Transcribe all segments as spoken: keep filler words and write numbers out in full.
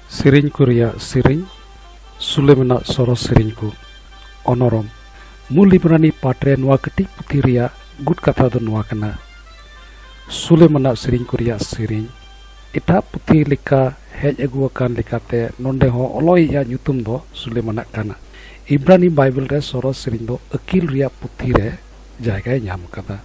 ᱥᱮᱨᱮᱧ ᱠᱚ ᱨᱮᱭᱟᱜ ᱥᱮᱨᱮᱧ, ᱥᱩᱞᱮᱢᱟᱱᱟᱜ ᱥᱚᱨᱚᱥ ᱥᱮᱨᱮᱧ ᱠᱚ, ᱚᱱᱚᱨᱚᱢ᱾ ᱢᱩᱞ ᱤᱵᱨᱟᱱᱤ ᱯᱟᱴ ᱨᱮ ᱱᱚᱣᱟ ᱠᱟᱹᱴᱤᱡ ᱯᱩᱛᱷᱤ ᱨᱮᱭᱟᱜ ᱜᱩᱴ ᱠᱟᱛᱷᱟ ᱫᱚ ᱱᱚᱣᱟ ᱠᱟᱱᱟ: ᱥᱩᱞᱮᱢᱟᱱᱟᱜ ᱥᱮᱨᱮᱧ ᱠᱚ ᱨᱮᱭᱟᱜ ᱥᱮᱨᱮᱧ᱾ ᱮᱴᱟᱜ ᱯᱩᱛᱷᱤ ᱞᱮᱠᱟ ᱦᱮᱡ ᱟᱹᱜᱩ ᱟᱠᱟᱱ ᱞᱮᱠᱟᱛᱮ, ᱱᱚᱰᱮ ᱦᱚᱸ ᱚᱞᱚᱭᱤᱡ ᱟᱜ ᱧᱩᱛᱩᱢ ᱫᱚ ᱥᱩᱞᱮᱢᱟᱱᱟᱜ ᱠᱟᱱᱟ᱾ ᱤᱵᱨᱟᱱᱤ ᱵᱟᱭᱵᱮᱞ ᱨᱮ ᱥᱚᱨᱚᱥ ᱥᱮᱨᱮᱧ ᱫᱚ ᱟᱹᱠᱤᱞ ᱨᱮᱭᱟᱜ ᱯᱩᱛᱷᱤ ᱨᱮ ᱡᱟᱭᱜᱟᱭ ᱧᱟᱢ ᱟᱠᱟᱫᱟ᱾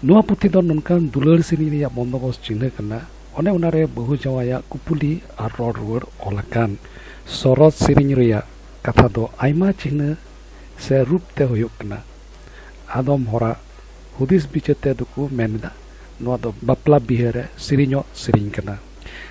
ᱱᱚᱣᱟ ᱯᱩᱛᱷᱤ ᱫᱚ ᱱᱚᱝᱠᱟᱱ ᱫᱩᱞᱟᱹᱲ ᱥᱮᱨᱮᱧ ᱨᱮᱭᱟᱜ ᱵᱚᱱᱫᱚᱵᱚᱥ ᱪᱤᱱᱦᱟᱹ ᱠᱟᱱᱟ᱾ ᱚᱱᱮ ᱚᱱᱟᱨᱮ ᱵᱟᱹᱦᱩ ᱡᱟᱶᱟᱭᱟᱜ ᱠᱩᱯᱩᱞᱤ ᱟᱨ ᱨᱚᱲ ᱨᱩᱣᱟᱹᱲ ᱚᱞ ᱟᱠᱟᱱ᱾ ᱥᱚᱨᱚᱥ ᱥᱮᱨᱮᱧ ᱨᱮᱭᱟᱜ ᱠᱟᱛᱷᱟ ᱫᱚ ᱟᱭᱢᱟ ᱪᱤᱱᱦᱟᱹ ᱥᱮ ᱨᱩᱯ ᱛᱮ ᱦᱩᱭᱩᱜ ᱠᱟᱱᱟ᱾ ᱟᱫᱚᱢ ᱦᱚᱲᱟᱜ ᱦᱩᱫᱤᱥ ᱵᱤᱪᱟᱹᱨ ᱛᱮ ᱫᱚᱠᱚ ᱢᱮᱱ ᱮᱫᱟ, ᱱᱚᱣᱟ ᱫᱚ ᱵᱟᱯᱞᱟ ᱵᱤᱦᱟᱹ ᱨᱮ ᱥᱮᱨᱮᱧᱚᱜ ᱥᱮᱨᱮᱧ ᱠᱟᱱᱟ᱾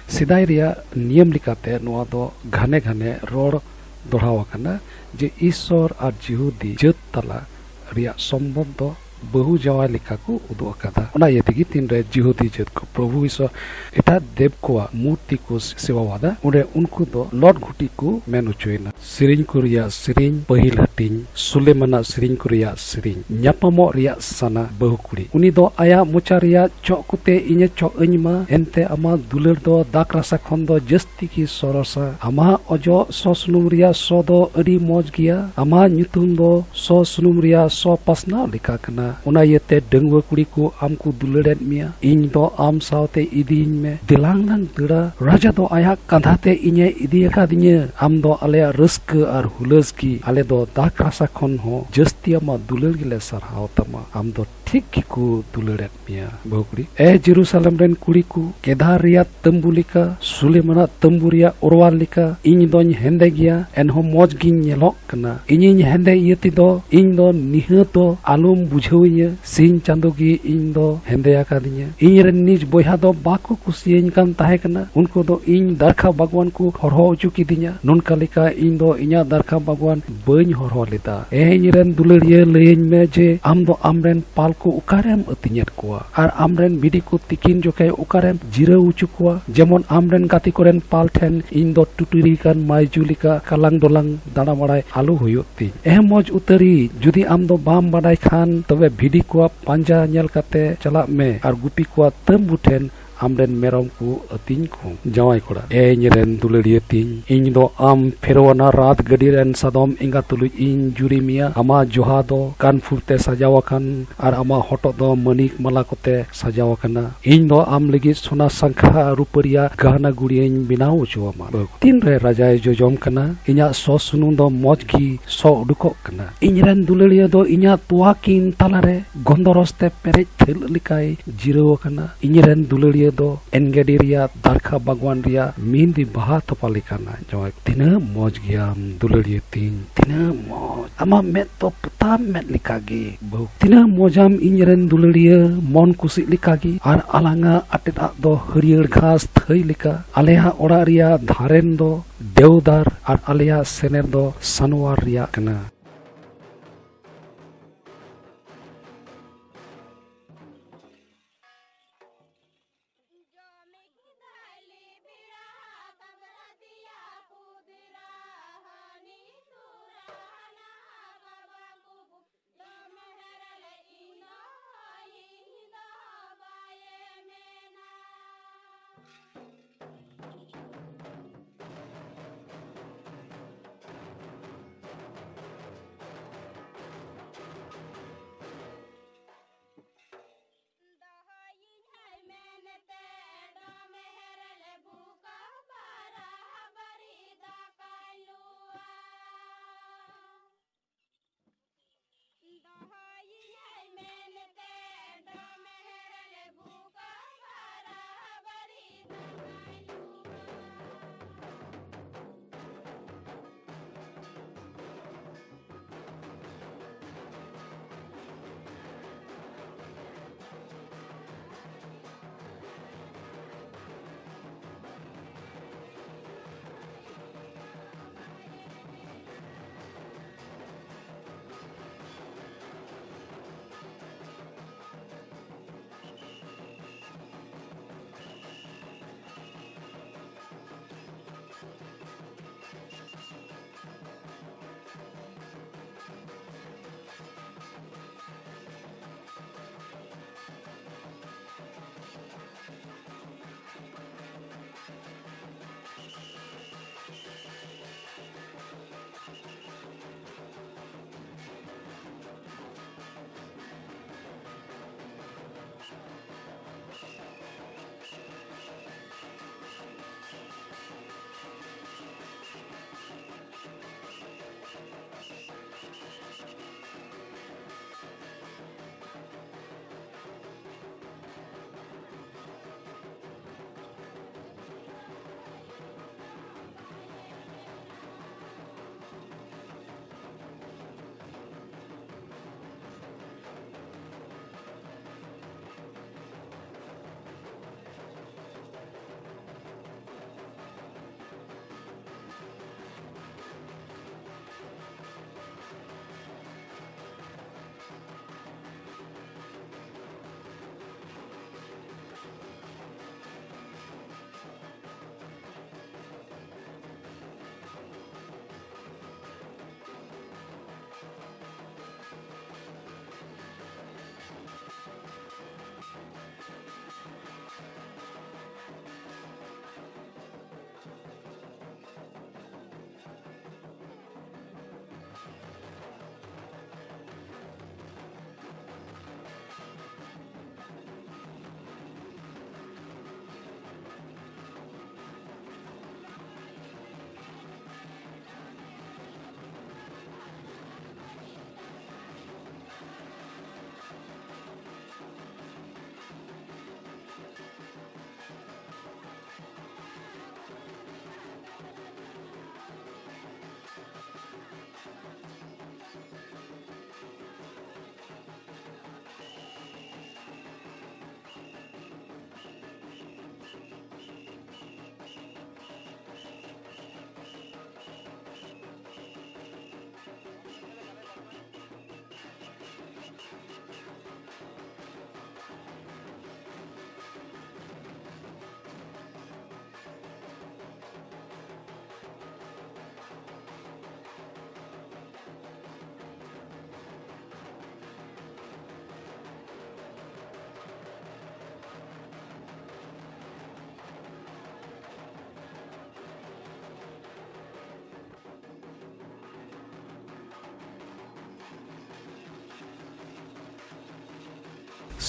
ᱥᱮᱫᱟᱭ ᱨᱮᱭᱟᱜ ᱱᱤᱭᱚᱢ ᱞᱮᱠᱟᱛᱮ ᱱᱚᱣᱟ ᱫᱚ ᱜᱷᱟᱱᱮ ᱜᱷᱟᱱᱮ ᱨᱚᱲ ᱫᱚᱦᱲᱟᱣ ᱟᱠᱟᱱᱟ ᱡᱮ ᱤᱥᱥᱚᱨ ᱟᱨ ᱡᱤᱦᱩᱫᱤ ᱡᱟᱹᱛ ᱛᱟᱞᱟ ᱨᱮᱭᱟᱜ ᱥᱚᱢᱵᱚᱱᱫᱷ ᱫᱚ ᱵᱟᱹᱦᱩ ᱡᱟᱶᱟᱭ ᱞᱮᱠᱟ ᱠᱚ ᱩᱫᱩᱜ ᱟᱠᱟᱫᱟ᱾ ᱚᱱᱟ ᱤᱭᱟᱹ ᱛᱮᱜᱮ ᱛᱤᱱᱨᱮ ᱡᱤᱦᱩᱫᱤ ᱡᱟᱹᱛ ᱠᱚ ᱯᱨᱚᱵᱷᱩ ᱤᱥᱥᱚᱨ ᱮᱴᱟᱜ ᱫᱮᱵ ᱠᱚᱣᱟᱜ ᱢᱩᱨᱛᱤ ᱠᱚ ᱥᱮᱣᱟᱣᱟᱫᱟ, ᱚᱸᱰᱮ ᱩᱱᱠᱩ ᱫᱚ ᱞᱚᱴ ᱜᱷᱩᱴᱤ ᱠᱚ ᱢᱮᱱ ᱦᱚᱪᱚᱭᱮᱱᱟ᱾ ᱥᱮᱨᱮᱧ ᱠᱚ ᱨᱮᱭᱟᱜ ᱥᱮᱨᱮᱧ, ᱯᱟᱹᱦᱤᱞ ᱦᱟᱹᱴᱤᱧ, ᱥᱩᱞᱮᱢᱟᱱᱟᱜ ᱥᱮᱨᱮᱧ ᱠᱚ ᱨᱮᱭᱟᱜ ᱥᱮᱨᱮᱧ᱾ ᱧᱟᱯᱟᱢᱚᱜ ᱨᱮᱭᱟᱜ ᱥᱟᱱᱟ ᱵᱟᱹᱦᱩ ᱠᱩᱲᱤ᱾ ᱩᱱᱤ ᱫᱚ ᱟᱭᱟᱜ ᱢᱚᱪᱟ ᱨᱮᱭᱟᱜ ᱪᱚᱜ ᱠᱚᱛᱮ ᱤᱧᱮ ᱪᱚᱜ ᱟᱹᱧ ᱢᱟ, ᱮᱱᱛᱮ ᱟᱢᱟᱜ ᱫᱩᱞᱟᱹᱲ ᱫᱚ ᱫᱟᱠ ᱨᱟᱥᱟ ᱠᱷᱚᱱ ᱫᱚ ᱡᱟᱹᱥᱛᱤ ᱜᱮ ᱥᱚᱨᱚᱥᱟ᱾ ᱟᱢᱟᱜ ᱚᱡᱚᱜ ᱥᱚ ᱥᱩᱱᱩᱢ ᱨᱮᱭᱟᱜ ᱥᱚ ᱫᱚ ᱟᱹᱰᱤ ᱢᱚᱡᱽ ᱜᱮᱭᱟ᱾ ᱟᱢᱟᱜ ᱧᱩᱛᱩᱢ ᱫᱚ ᱥᱚ ᱥᱩᱱᱩᱢ ᱨᱮᱭᱟᱜ ᱥᱚ ᱯᱟᱥᱱᱟᱣ ᱞᱮᱠᱟ ᱠᱟᱱᱟ᱾ ᱚᱱᱟ ᱤᱭᱟᱹᱛᱮ ᱰᱟᱺᱜᱩᱣᱟᱹ ᱠᱩᱲᱤ ᱠᱚ ᱟᱢ ᱠᱚ ᱫᱩᱞᱟᱹᱲᱮᱫ ᱢᱮᱭᱟ᱾ ᱤᱧ ᱫᱚ ᱟᱢ ᱥᱟᱶᱛᱮ ᱤᱫᱤᱭᱤᱧ ᱢᱮ᱾ ᱫᱮᱞᱟᱝ ᱞᱟᱝ ᱫᱟᱹᱲᱟ᱾ ᱨᱟᱡᱟ ᱫᱚ ᱟᱭᱟᱜ ᱠᱟᱸᱫᱷᱟ ᱛᱮ ᱤᱧᱮ ᱤᱫᱤ ᱟᱠᱟᱫᱤᱧᱟᱹ᱾ ᱟᱢ ᱫᱚ ᱟᱞᱮᱭᱟᱜ ᱨᱟᱹᱥᱠᱟᱹ ᱟᱨ ᱦᱩᱞᱟᱹᱥ ᱜᱮ᱾ ᱟᱞᱮ ᱫᱚ ᱫᱟᱠ ᱨᱟᱥᱟ ᱠᱷᱚᱱ ᱦᱚᱸ ᱡᱟᱹᱥᱛᱤ ᱟᱢᱟᱜ ᱫᱩᱞᱟᱹᱲ ᱜᱮᱞᱮ ᱥᱟᱨᱦᱟᱣ ᱛᱟᱢᱟ᱾ ᱟᱢ ᱫᱚ ᱴᱷᱤᱠ ᱜᱮᱠᱚ ᱫᱩᱞᱟᱹᱲᱮᱫ ᱢᱮᱭᱟ, ᱵᱟᱹᱦᱩ ᱠᱩᱲᱤ᱾ ᱮ ᱡᱮᱨᱩᱥᱟᱞᱮᱢ ᱨᱮᱱ ᱠᱩᱲᱤ ᱠᱚ, ᱠᱮᱫᱟᱨ ᱨᱮᱭᱟᱜ ᱛᱟᱹᱢᱵᱩ ᱞᱮᱠᱟ, ᱥᱩᱞᱮᱢᱟᱱᱟᱜ ᱛᱟᱹᱢᱵᱩ ᱨᱮᱭᱟᱜ ᱚᱨᱣᱟᱞ ᱞᱮᱠᱟ, ᱤᱧ ᱫᱚᱧ ᱦᱮᱸᱫᱮ ᱜᱮᱭᱟ, ᱮᱱᱦᱚᱸ ᱢᱚᱡᱽ ᱜᱤᱧ ᱧᱮᱞᱚᱜ ᱠᱟᱱᱟ᱾ ᱤᱧᱤᱧ ᱦᱮᱸᱫᱮ ᱤᱭᱟᱹ ᱛᱮᱫᱚ ᱤᱧ ᱫᱚ ᱱᱤᱦᱟᱹᱛ ᱫᱚ ᱟᱞᱚᱢ ᱵᱩᱡᱷᱟᱹᱣᱤᱧᱟᱹ᱾ ᱥᱤᱧ ᱪᱟᱸᱫᱚ ᱜᱮ ᱤᱧ ᱫᱚ ᱦᱮᱸᱫᱮ ᱟᱠᱟᱫᱤᱧᱟᱹ᱾ ᱤᱧ ᱨᱮᱱ ᱱᱤᱡ ᱵᱚᱭᱦᱟ ᱫᱚ ᱵᱟᱠᱚ ᱠᱩᱥᱤᱭᱟᱹᱧ ᱠᱟᱱ ᱛᱟᱦᱮᱸ ᱠᱟᱱᱟ᱾ ᱩᱱᱠᱩ ᱫᱚ ᱤᱧ ᱫᱟᱨᱠᱷᱟ ᱵᱟᱜᱽᱣᱟᱱ ᱠᱚ ᱦᱚᱨᱦᱚ ᱦᱚᱪᱚ ᱠᱤᱫᱤᱧᱟ᱾ ᱱᱚᱝᱠᱟ ᱞᱮᱠᱟ ᱤᱧ ᱫᱚ ᱤᱧᱟᱹᱜ ᱫᱟᱨᱠᱷᱟ ᱵᱟᱜᱽᱣᱟᱱ ᱵᱟᱹᱧ ᱦᱚᱨᱦᱚ ᱞᱮᱫᱟ᱾ ᱮ ᱤᱧ ᱨᱮᱱ ᱫᱩᱞᱟᱹᱲᱤᱭᱟᱹ, ᱞᱟᱹᱭᱟᱹᱧ ᱢᱮ ᱡᱮ ᱟᱢ ᱫᱚ ᱟᱢ ᱨᱮᱱ ᱯᱟᱞ ᱠᱚ ᱚᱠᱟᱨᱮᱢ ᱟᱹᱛᱤᱧᱮᱫ ᱠᱚᱣᱟ ᱟᱨ ᱟᱢ ᱨᱮᱱ ᱵᱷᱤᱰᱤ ᱠᱚ ᱛᱤᱠᱤᱱ ᱡᱚᱠᱷᱮᱡ ᱚᱠᱟᱨᱮᱢ ᱡᱤᱨᱟᱹᱣ ᱦᱚᱪᱚ ᱠᱚᱣᱟ? ᱡᱮᱢᱚᱱ ᱟᱢ ᱨᱮᱱ ᱜᱟᱛᱮ ᱠᱚᱨᱮᱱ ᱯᱟᱞ ᱴᱷᱮᱱ ᱤᱧ ᱫᱚ ᱴᱩᱴᱩᱨᱤ ᱠᱟᱱ ᱢᱟᱹᱭᱡᱩ ᱞᱮᱠᱟ ᱠᱟᱞᱟᱝ ᱰᱚᱞᱟᱝ ᱫᱟᱬᱟ ᱵᱟᱲᱟᱭ ᱟᱞᱚ ᱦᱩᱭᱩᱜ ᱛᱤᱧ᱾ ᱮ ᱢᱚᱡᱽ ᱩᱛᱟᱹᱨᱤ, ᱡᱩᱫᱤ ᱟᱢ ᱫᱚ ᱵᱟᱢ ᱵᱟᱰᱟᱭ ᱠᱷᱟᱱ, ᱛᱚᱵᱮ ᱵᱷᱤᱰᱤ ᱠᱚᱣᱟᱜ ᱯᱟᱸᱡᱟ ᱧᱮᱞ ᱠᱟᱛᱮ ᱪᱟᱞᱟᱜ ᱢᱮ ᱟᱨ ᱜᱩᱯᱤ ᱠᱚᱣᱟᱜ ᱛᱟᱹᱢᱵᱩ ᱴᱷᱮᱱ ᱟᱢᱨᱮᱱ ᱢᱮᱨᱚᱢ ᱠᱚ ᱟᱹᱛᱤᱧ ᱠᱚ᱾ ᱡᱟᱶᱟᱭ ᱠᱚᱲᱟ, ᱮ ᱤᱧ ᱨᱮᱱ ᱫᱩᱞᱟᱹᱲᱤᱭᱟᱹ ᱛᱤᱧ, ᱤᱧ ᱫᱚ ᱟᱢ ᱯᱷᱮᱨᱣᱟᱱᱟ ᱨᱟᱛ ᱜᱟᱹᱰᱤ ᱨᱮᱱ ᱥᱟᱫᱚᱢ ᱮᱸᱜᱟ ᱛᱩᱞᱩᱡ ᱤᱧ ᱡᱩᱨᱤ ᱢᱮᱭᱟ᱾ ᱟᱢᱟᱜ ᱡᱚᱦᱟ ᱫᱚ ᱠᱟᱱᱯᱷᱩᱨ ᱛᱮ ᱥᱟᱡᱟᱣ ᱟᱠᱟᱱ ᱟᱨ ᱟᱢᱟᱜ ᱦᱚᱴᱚᱜ ᱫᱚ ᱢᱟᱹᱱᱤᱠ ᱢᱟᱞᱟ ᱠᱚᱛᱮ ᱥᱟᱡᱟᱣ ᱟᱠᱟᱱᱟ᱾ ᱤᱧ ᱫᱚ ᱟᱢ ᱞᱟᱹᱜᱤᱫ ᱥᱚᱱᱟ ᱥᱟᱝᱠᱷᱟ ᱨᱩᱯᱟᱹ ᱨᱮᱭᱟᱜ ᱜᱟᱦᱱᱟ ᱜᱩᱲᱤᱭᱟᱹᱧ ᱵᱮᱱᱟᱣ ᱦᱚᱪᱚ ᱟᱢᱟ᱾ ᱛᱤᱱᱨᱮ ᱨᱟᱡᱟᱭ ᱡᱚᱡᱚᱢ ᱠᱟᱱᱟ, ᱤᱧᱟᱜ ᱥᱚ ᱥᱩᱱᱩᱢ ᱫᱚ ᱢᱚᱡᱽ ᱜᱮ ᱥᱚ ᱩᱰᱩᱠᱚᱜ ᱠᱟᱱᱟ᱾ ᱤᱧ ᱨᱮᱱ ᱫᱩᱞᱟᱹᱲᱤᱭᱟᱹ ᱫᱚ ᱤᱧᱟᱜ ᱛᱚᱣᱟ ᱠᱤᱱ ᱛᱟᱞᱟᱨᱮ ᱜᱚᱱᱫᱚᱨᱚᱥ ᱛᱮ ᱯᱮᱨᱮᱡ ᱛᱷᱟᱹᱞ ᱞᱮᱠᱟᱭ ᱡᱤᱨᱟᱹᱣ ᱟᱠᱟᱱᱟ᱾ ᱤᱧ ᱨᱮᱱ ᱫᱩᱞᱟᱹᱲᱤᱭᱟᱹ ᱫᱚ ᱮᱱᱜᱮᱰᱤ ᱨᱮᱭᱟᱜ ᱫᱟᱨᱠᱷᱟ ᱵᱟᱜᱽᱣᱟᱱ ᱨᱮᱭᱟᱜ ᱢᱤᱦᱤᱸᱫᱤ ᱵᱟᱦᱟ ᱛᱚᱯᱟ ᱞᱮᱠᱟᱱᱟ᱾ ᱡᱟᱶᱟᱭ, ᱛᱤᱱᱟᱹᱜ ᱢᱚᱡᱽ ᱜᱮᱭᱟᱢ ᱫᱩᱞᱟᱹᱲᱤᱭᱟᱹ ᱛᱤᱧ, ᱛᱤᱱᱟᱹᱜ ᱢᱚᱡᱽ᱾ ᱟᱢᱟᱜ ᱢᱮᱫ ᱫᱚ ᱯᱚᱛᱟᱢ ᱢᱮᱫ ᱞᱮᱠᱟᱜᱮ᱾ ᱵᱟᱹᱦᱩ, ᱛᱤᱱᱟᱹᱜ ᱢᱚᱡᱟᱢ ᱤᱧ ᱨᱮᱱ ᱫᱩᱞᱟᱹᱲᱤᱭᱟᱹ, ᱢᱚᱱ ᱠᱩᱥᱤᱜ ᱞᱮᱠᱟᱜᱮ᱾ ᱟᱨ ᱟᱞᱟᱝᱟᱜ ᱟᱴᱮᱫ ᱟᱜ ᱫᱚ ᱦᱟᱹᱨᱭᱟᱹᱲ ᱜᱷᱟᱥ ᱛᱷᱟᱹᱭ ᱞᱮᱠᱟ᱾ ᱟᱞᱮᱭᱟᱜ ᱚᱲᱟᱜ ᱨᱮᱭᱟᱜ ᱫᱷᱟᱨᱮᱱ ᱫᱚ ᱫᱮᱣᱫᱟᱨ ᱟᱨ ᱟᱞᱮᱭᱟᱜ ᱥᱮᱱᱮᱨ ᱫᱚ ᱥᱟᱱᱣᱟᱨ ᱨᱮᱭᱟᱜ ᱠᱟᱱᱟ᱾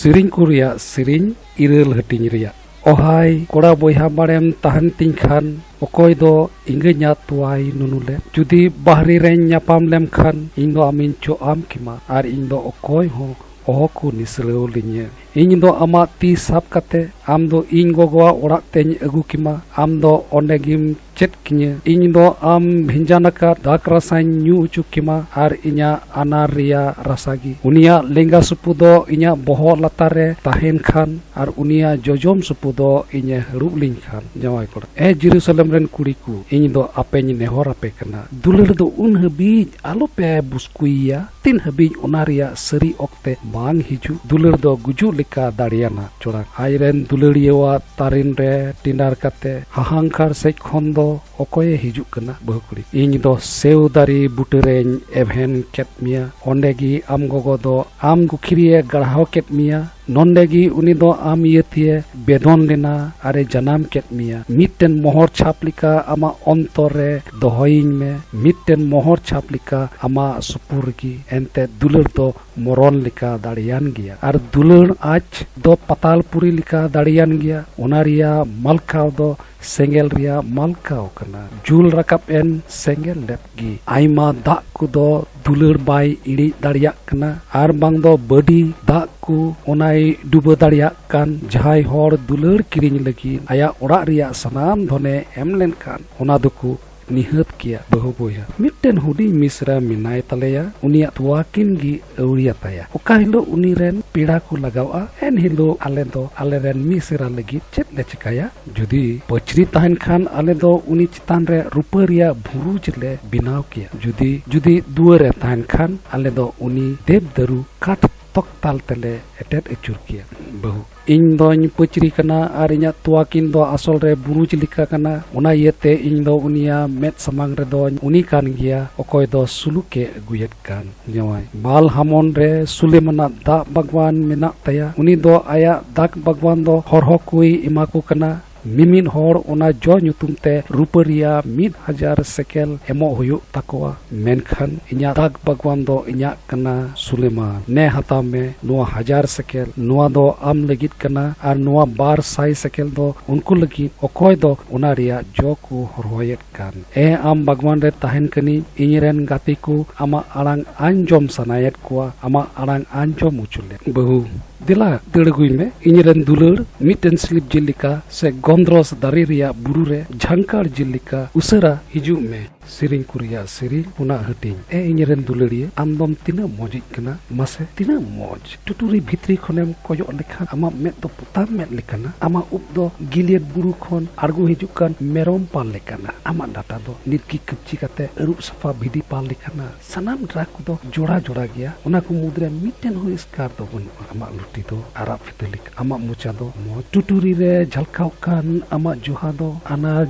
ᱥᱮᱨᱮᱧ ᱠᱚ ᱨᱮᱭᱟᱜ ᱥᱮᱨᱮᱧ ᱤᱨᱟᱹᱞ ᱦᱟᱹᱴᱤᱧ ᱨᱮᱭᱟᱜ᱾ ᱚᱦᱟᱭ ᱠᱚᱲᱟ ᱵᱚᱭᱦᱟ ᱵᱟᱲᱮᱢ ᱛᱟᱦᱮᱱ ᱛᱤᱧ ᱠᱷᱟᱱ, ᱚᱠᱚᱭ ᱫᱚ ᱤᱧᱜᱮ ᱧᱟᱛ ᱛᱚᱣᱟᱭ ᱱᱩᱱᱩ ᱞᱮ᱾ ᱡᱩᱫᱤ ᱵᱟᱦᱨᱮ ᱨᱮᱧ ᱧᱟᱯᱟᱢ ᱞᱮᱢ ᱠᱷᱟᱱ, ᱤᱧ ᱫᱚ ᱟᱢᱤᱧ ᱪᱚᱜ ᱟᱢ ᱠᱮᱢᱟ, ᱟᱨ ᱤᱧ ᱫᱚ ᱚᱠᱚᱭ ᱦᱚᱸ ᱚᱦᱚ ᱠᱚ ᱱᱤᱥᱲᱟᱹᱣ ᱞᱤᱧᱟᱹ᱾ ᱤᱧ ᱫᱚ ᱟᱢᱟᱜ ᱛᱤ ᱥᱟᱵ ᱠᱟᱛᱮ ᱟᱢ ᱫᱚ ᱤᱧ ᱜᱚᱜᱚᱣᱟᱜ ᱚᱲᱟᱜ ᱛᱮᱧ ᱟᱹᱜᱩ ᱠᱮᱢᱟ, ᱟᱢ ᱫᱚ ᱚᱸᱰᱮ ᱜᱮᱢ ᱪᱮᱫ ᱠᱤᱧᱟᱹ᱾ ᱤᱧ ᱫᱚ ᱟᱢ ᱵᱷᱮᱡᱟᱱ ᱟᱠᱟᱫ ᱫᱟᱜᱽ ᱨᱟᱥᱟᱧ ᱧᱩ ᱦᱚᱪᱚ ᱠᱮᱢᱟ, ᱟᱨ ᱤᱧᱟᱹᱜ ᱟᱱᱟᱨ ᱨᱮᱭᱟᱜ ᱨᱟᱥᱟ ᱜᱮ᱾ ᱩᱱᱤᱭᱟᱜ ᱞᱮᱸᱜᱟ ᱥᱩᱯᱩ ᱫᱚ ᱤᱧᱟᱹᱜ ᱵᱚᱦᱚᱜ ᱞᱟᱛᱟᱨ ᱨᱮ ᱛᱟᱦᱮᱱ ᱠᱷᱟᱱ, ᱟᱨ ᱩᱱᱤᱭᱟᱜ ᱡᱚᱡᱚᱢ ᱥᱩᱯᱩ ᱫᱚ ᱤᱧᱮ ᱦᱟᱹᱨᱩᱵ ᱞᱤᱧ ᱠᱷᱟᱱ᱾ ᱡᱟᱶᱟᱭ ᱠᱚᱲᱟ, ᱮ ᱡᱮᱨᱩᱥᱟᱞᱮᱢ ᱨᱮᱱ ᱠᱩᱲᱤ ᱠᱚ, ᱤᱧ ᱫᱚ ᱟᱯᱮᱧ ᱱᱮᱦᱚᱨ ᱟᱯᱮ ᱠᱟᱱᱟ, ᱫᱩᱞᱟᱹᱲ ᱫᱚ ᱩᱱ ᱦᱟᱹᱵᱤᱡ ᱟᱞᱚᱯᱮ ᱵᱩᱥᱠᱩᱭᱮᱭᱟ, ᱛᱤᱱ ᱦᱟᱹᱵᱤᱡ ᱚᱱᱟ ᱨᱮᱭᱟᱜ ᱥᱟᱹᱨᱤ ᱚᱠᱛᱮ ᱵᱟᱝ ᱦᱤᱡᱩᱜ᱾ ᱫᱩᱞᱟᱹᱲ ᱫᱚ ᱜᱩᱡᱩᱜ ᱞᱮᱠᱟ ᱫᱟᱲᱮᱭᱟᱱᱟ᱾ ᱪᱚᱲᱟᱠ, ᱟᱡᱨᱮᱱ ᱫᱩᱞᱟᱹᱲᱤᱭᱟᱹᱣᱟᱜ ᱛᱟᱨᱮᱱ ᱨᱮ ᱴᱮᱸᱰᱟᱨ ᱠᱟᱛᱮ ᱦᱟᱦᱟᱝᱠᱟᱨ ᱥᱮᱡ ᱠᱷᱚᱱ ᱫᱚ ᱚᱠᱚᱭᱮ ᱦᱤᱡᱩᱜ ᱠᱟᱱᱟ? ᱵᱟᱹᱦᱩ ᱠᱩᱲᱤ, ᱤᱧ ᱫᱚ ᱥᱮᱣ ᱫᱟᱨᱮ ᱵᱩᱴᱟᱹ ᱨᱮᱧ ᱮᱵᱷᱮᱱ ᱠᱮᱫ ᱢᱮᱭᱟ, ᱚᱸᱰᱮ ᱜᱮ ᱟᱢ ᱜᱚᱜᱚ ᱫᱚ ᱟᱢ ᱜᱩᱠᱷᱤᱨᱤᱭᱮ ᱜᱟᱲᱦᱟᱣ ᱠᱮᱫ ᱢᱮᱭᱟ, ᱱᱚᱸᱰᱮ ᱜᱮ ᱩᱱᱤ ᱫᱚ ᱟᱢ ᱤᱭᱟᱹᱛᱮ ᱵᱮᱫᱚᱱ ᱞᱮᱱᱟ ᱟᱨᱮ ᱡᱟᱱᱟᱢ ᱠᱮᱫ ᱢᱮᱭᱟ᱾ ᱢᱤᱫᱴᱮᱱ ᱢᱚᱦᱚᱨ ᱪᱷᱟᱯ ᱞᱮᱠᱟ ᱟᱢᱟᱜ ᱚᱱᱛᱚᱨ ᱨᱮ ᱫᱚᱦᱚᱭᱤᱧ ᱢᱮ, ᱢᱤᱫᱴᱮᱱ ᱢᱚᱦᱚᱨ ᱪᱷᱟᱯ ᱞᱮᱠᱟ ᱟᱢᱟᱜ ᱥᱩᱯᱩᱨ ᱨᱮᱜᱮ᱾ ᱮᱱᱛᱮ ᱫᱩᱞᱟᱹᱲ ᱫᱚ ᱢᱚᱨᱚᱱ ᱞᱮᱠᱟ ᱫᱟᱲᱮᱭᱟᱱ ᱜᱮᱭᱟ, ᱟᱨ ᱫᱩᱞᱟᱹᱲ ᱟᱸᱪ ᱫᱚ ᱯᱟᱛᱟᱞ ᱯᱩᱨᱤ ᱞᱮᱠᱟ ᱫᱟᱲᱮᱭᱟᱱ ᱜᱮᱭᱟ᱾ ᱚᱱᱟ ᱨᱮᱭᱟᱜ ᱢᱟᱞᱠᱟᱣ ᱫᱚ ᱥᱮᱸᱜᱮᱞ ᱨᱮᱭᱟᱜ ᱢᱟᱞᱠᱟᱣ ᱠᱟᱱᱟ, ᱡᱩᱞ ᱨᱟᱠᱟᱵ ᱮᱱ ᱥᱮᱸᱜᱮᱞ ᱞᱮᱯ ᱜᱮ᱾ ᱟᱭᱢᱟ ᱫᱟᱜ ᱠᱚᱫᱚ ᱫᱩᱞᱟᱹᱲ ᱵᱟᱭ ᱤᱬᱤᱡ ᱫᱟᱲᱮᱭᱟᱜ ᱠᱟᱱᱟ, ᱟᱨ ᱵᱟᱝ ᱫᱚ ᱵᱟᱹᱰᱤ ᱫᱟᱜ ᱠᱚ ᱚᱱᱟᱭ ᱰᱩᱵᱟᱹ ᱫᱟᱲᱮᱭᱟᱜ ᱠᱟᱱ᱾ ᱡᱟᱦᱟᱸᱭ ᱦᱚᱲ ᱫᱩᱞᱟᱹᱲ ᱠᱤᱨᱤᱧ ᱞᱟᱹᱜᱤᱫ ᱟᱭᱟᱜ ᱚᱲᱟᱜ ᱨᱮᱭᱟᱜ ᱥᱟᱱᱟᱢ ᱫᱷᱚᱱᱮ ᱮᱢ ᱞᱮᱱᱠᱷᱟᱱ, ᱚᱱᱟ ᱫᱚᱠᱚ ᱱᱤᱦᱟᱹᱛ ᱜᱮᱭᱟ᱾ ᱵᱟᱹᱦᱩ ᱵᱚᱭᱦᱟ, ᱢᱤᱫᱴᱮᱱ ᱦᱩᱰᱤᱧ ᱢᱤᱥᱨᱟ ᱢᱮᱱᱟᱭ ᱛᱟᱞᱮᱭᱟ, ᱩᱱᱤᱭᱟᱜ ᱛᱚᱣᱟ ᱠᱤᱱ ᱜᱮ ᱟᱹᱣᱲᱤᱭᱟᱛᱟᱭᱟ᱾ ᱚᱠᱟ ᱦᱤᱞᱳᱜ ᱩᱱᱤ ᱨᱮᱱ ᱯᱮᱲᱟ ᱠᱚ ᱞᱟᱜᱟᱣᱜᱼᱟ, ᱮᱱ ᱦᱤᱞᱳᱜ ᱟᱞᱮ ᱫᱚ ᱟᱞᱮ ᱨᱮᱱ ᱢᱤᱥᱨᱟ ᱞᱟᱹᱜᱤᱫ ᱪᱮᱫ ᱞᱮ ᱪᱮᱠᱟᱭᱟ? ᱡᱩᱫᱤ ᱯᱟᱹᱪᱨᱤ ᱛᱟᱦᱮᱱ ᱠᱷᱟᱱ, ᱟᱞᱮ ᱫᱚ ᱩᱱᱤ ᱪᱮᱛᱟᱱ ᱨᱮ ᱨᱩᱯᱟᱹ ᱨᱮᱭᱟᱜ ᱵᱩᱨᱩᱡᱽ ᱞᱮ ᱵᱮᱱᱟᱣ ᱠᱮᱭᱟ᱾ ᱡᱩᱫᱤ, ᱡᱩᱫᱤ ᱫᱩᱣᱟᱹᱨ ᱨᱮ ᱛᱟᱦᱮᱱ ᱠᱷᱟᱱ, ᱟᱞᱮ ᱫᱚ ᱩᱱᱤ ᱫᱮᱵᱽᱫᱟᱹᱨᱩ ᱠᱟᱴ ᱛᱚᱠᱛᱟᱞ ᱛᱮᱞᱮ ᱮᱴᱮᱫ ᱟᱹᱪᱩᱨ ᱠᱮᱭᱟ᱾ ᱵᱟᱹᱦᱩ, ᱤᱧ ᱫᱚᱧ ᱯᱟᱹᱪᱨᱤ ᱠᱟᱱᱟ ᱟᱨ ᱤᱧᱟᱹᱜ ᱛᱚᱣᱟ ᱠᱤᱱ ᱫᱚ ᱟᱥᱚᱞ ᱨᱮ ᱵᱩᱨᱩᱡᱽ ᱞᱮᱠᱟ ᱠᱟᱱᱟ᱾ ᱚᱱᱟ ᱤᱭᱟᱹᱛᱮ ᱤᱧ ᱫᱚ ᱩᱱᱤᱭᱟᱜ ᱢᱮᱫ ᱥᱟᱢᱟᱝ ᱨᱮᱫᱚᱧ ᱩᱱᱤ ᱠᱟᱱ ᱜᱮᱭᱟ, ᱚᱠᱚᱭ ᱫᱚ ᱥᱩᱞᱩᱠᱮ ᱟᱹᱜᱩᱭᱮᱫ ᱠᱟᱱ᱾ ᱡᱟᱶᱟᱭ, ᱵᱟᱞ ᱦᱟᱢᱚᱱ ᱨᱮ ᱥᱩᱞᱮᱢᱟᱱᱟᱜ ᱫᱟᱜ ᱵᱟᱜᱽᱣᱟᱱ ᱢᱮᱱᱟᱜ ᱛᱟᱭᱟ᱾ ᱩᱱᱤ ᱫᱚ ᱟᱭᱟᱜ ᱫᱟᱜ ᱵᱟᱜᱽᱣᱟᱱ ᱫᱚ ᱦᱚᱨᱦᱚ ᱠᱚᱭ ᱮᱢᱟ ᱠᱚ ᱠᱟᱱᱟ᱾ ᱢᱤᱢᱤᱫ ᱦᱚᱲ ᱚᱱᱟ ᱡᱚ ᱧᱩᱛᱩᱢ ᱛᱮ ᱨᱩᱯᱟᱹ ᱨᱮᱭᱟᱜ ᱢᱤᱫ ᱦᱟᱡᱟᱨ ᱥᱮᱠᱮᱞ ᱮᱢᱚᱜ ᱦᱩᱭᱩᱜ ᱛᱟᱠᱚᱣᱟ᱾ ᱢᱮᱱᱠᱷᱟᱱ ᱤᱧᱟᱜ ᱫᱟᱜ ᱵᱟᱜᱽᱣᱟᱱ ᱫᱚ ᱤᱧᱟᱜ ᱠᱟᱱᱟ, ᱥᱩᱞᱮᱢᱟᱱ᱾ ᱱᱮ ᱦᱟᱛᱟᱣ ᱢᱮ ᱱᱚᱣᱟ ᱦᱟᱡᱟᱨ ᱥᱮᱠᱮᱞ, ᱱᱚᱣᱟ ᱫᱚ ᱟᱢ ᱞᱟᱹᱜᱤᱫ ᱠᱟᱱᱟ, ᱟᱨ ᱱᱚᱣᱟ ᱵᱟᱨ ᱥᱟᱭ ᱥᱮᱠᱮᱞ ᱫᱚ ᱩᱱᱠᱩ ᱞᱟᱹᱜᱤᱫ, ᱚᱠᱚᱭ ᱫᱚ ᱚᱱᱟ ᱨᱮᱭᱟᱜ ᱡᱚ ᱠᱚ ᱦᱚᱨᱦᱚᱭᱮᱫ ᱠᱟᱱ᱾ ᱮ ᱟᱢ ᱵᱟᱜᱽᱣᱟᱱ ᱨᱮ ᱛᱟᱦᱮᱱ ᱠᱟᱹᱱᱟᱹᱧ, ᱤᱧ ᱨᱮᱱ ᱜᱟᱛᱮ ᱠᱚ ᱟᱢᱟᱜ ᱟᱲᱟᱝ ᱟᱸᱡᱚᱢ ᱥᱟᱱᱟᱭᱮᱫ ᱠᱚᱣᱟ, ᱟᱢᱟᱜ ᱟᱲᱟᱝ ᱟᱸᱡᱚᱢ ᱦᱚᱪᱚ ᱞᱮᱢ᱾ ᱵᱟᱹᱦᱩ, ᱫᱮᱞᱟ ᱫᱟᱹᱲ ᱟᱹᱜᱩᱭ ᱢᱮ, ᱤᱧ ᱨᱮᱱ ᱫᱩᱞᱟᱹᱲ, ᱢᱤᱫᱴᱮᱱ ᱥᱞᱤᱯ ᱡᱤᱞ ᱞᱮᱠᱟ ᱥᱮ ᱜᱚᱱᱫᱨᱚᱥ ᱫᱟᱨᱮ ᱨᱮᱭᱟᱜ ᱵᱩᱨᱩ ᱨᱮ ᱡᱷᱟᱝᱠᱟᱲ ᱡᱤᱞ ᱞᱮᱠᱟ ᱩᱥᱟᱹᱨᱟ ᱦᱤᱡᱩᱜ ᱢᱮ᱾ ᱥᱮᱨᱮᱧ ᱠᱚ ᱨᱮᱭᱟᱜ ᱥᱮᱨᱮᱧ, ᱯᱩᱱᱟᱜ ᱦᱟᱹᱴᱤᱧ᱾ ᱮ ᱤᱧ ᱨᱮᱱ ᱫᱩᱞᱟᱹᱲᱤᱭᱟᱹ, ᱟᱢ ᱫᱚᱢ ᱛᱤᱱᱟᱹᱜ ᱢᱚᱡᱤᱡ ᱠᱟᱱᱟ ᱢᱟᱥᱮ, ᱛᱤᱱᱟᱹᱜ ᱢᱚᱡᱽ᱾ ᱴᱩᱴᱩᱨᱤ ᱵᱷᱤᱛᱨᱤ ᱠᱷᱚᱱᱮᱢ ᱠᱚᱭᱚᱜ ᱞᱮᱠᱷᱟᱱ ᱟᱢᱟᱜ ᱢᱮᱫ ᱫᱚ ᱯᱚᱛᱟᱢ ᱢᱮᱫ ᱞᱮᱠᱟᱱᱟ, ᱟᱢᱟᱜ ᱩᱵ ᱫᱚ ᱜᱤᱞᱤᱭᱟᱹᱫ ᱵᱩᱨᱩ ᱠᱷᱚᱱ ᱟᱬᱜᱚ ᱦᱤᱡᱩᱜ ᱠᱟᱱ ᱢᱮᱨᱚᱢ ᱯᱟᱞ ᱞᱮᱠᱟᱱᱟ, ᱟᱢᱟᱜ ᱰᱟᱴᱟ ᱫᱚ ᱱᱤᱛ ᱜᱮ ᱠᱟᱹᱯᱪᱤ ᱠᱟᱛᱮ ᱟᱹᱨᱩᱵ ᱥᱟᱯᱷᱟ ᱵᱷᱤᱰᱤ ᱯᱟᱞ ᱞᱮᱠᱟᱱᱟ᱾ ᱥᱟᱱᱟᱢ ᱰᱨᱟᱜᱽ ᱠᱚᱫᱚ ᱡᱚᱲᱟ ᱡᱚᱲᱟ ᱜᱮᱭᱟ, ᱚᱱᱟ ᱠᱚ ᱢᱩᱫᱽᱨᱮ ᱢᱤᱫᱴᱮᱱ ᱦᱚᱸ ᱮᱥᱠᱟᱨ ᱫᱚ ᱵᱟᱹᱱᱩᱜᱼᱟ᱾ ᱟᱢᱟᱜ ᱞᱩᱴᱤ ᱫᱚ ᱟᱨᱟᱜ ᱯᱷᱤᱛᱟᱹ ᱞᱮᱠᱟ, ᱟᱢᱟᱜ ᱢᱚᱪᱟ ᱫᱚ ᱢᱚᱡᱽ᱾ ᱴᱩᱴᱩᱨᱤ ᱨᱮ ᱡᱷᱟᱞᱠᱟᱣ ᱠᱟᱱ ᱟᱢᱟᱜ ᱡᱚᱦᱟ ᱫᱚ ᱟᱱᱟᱨ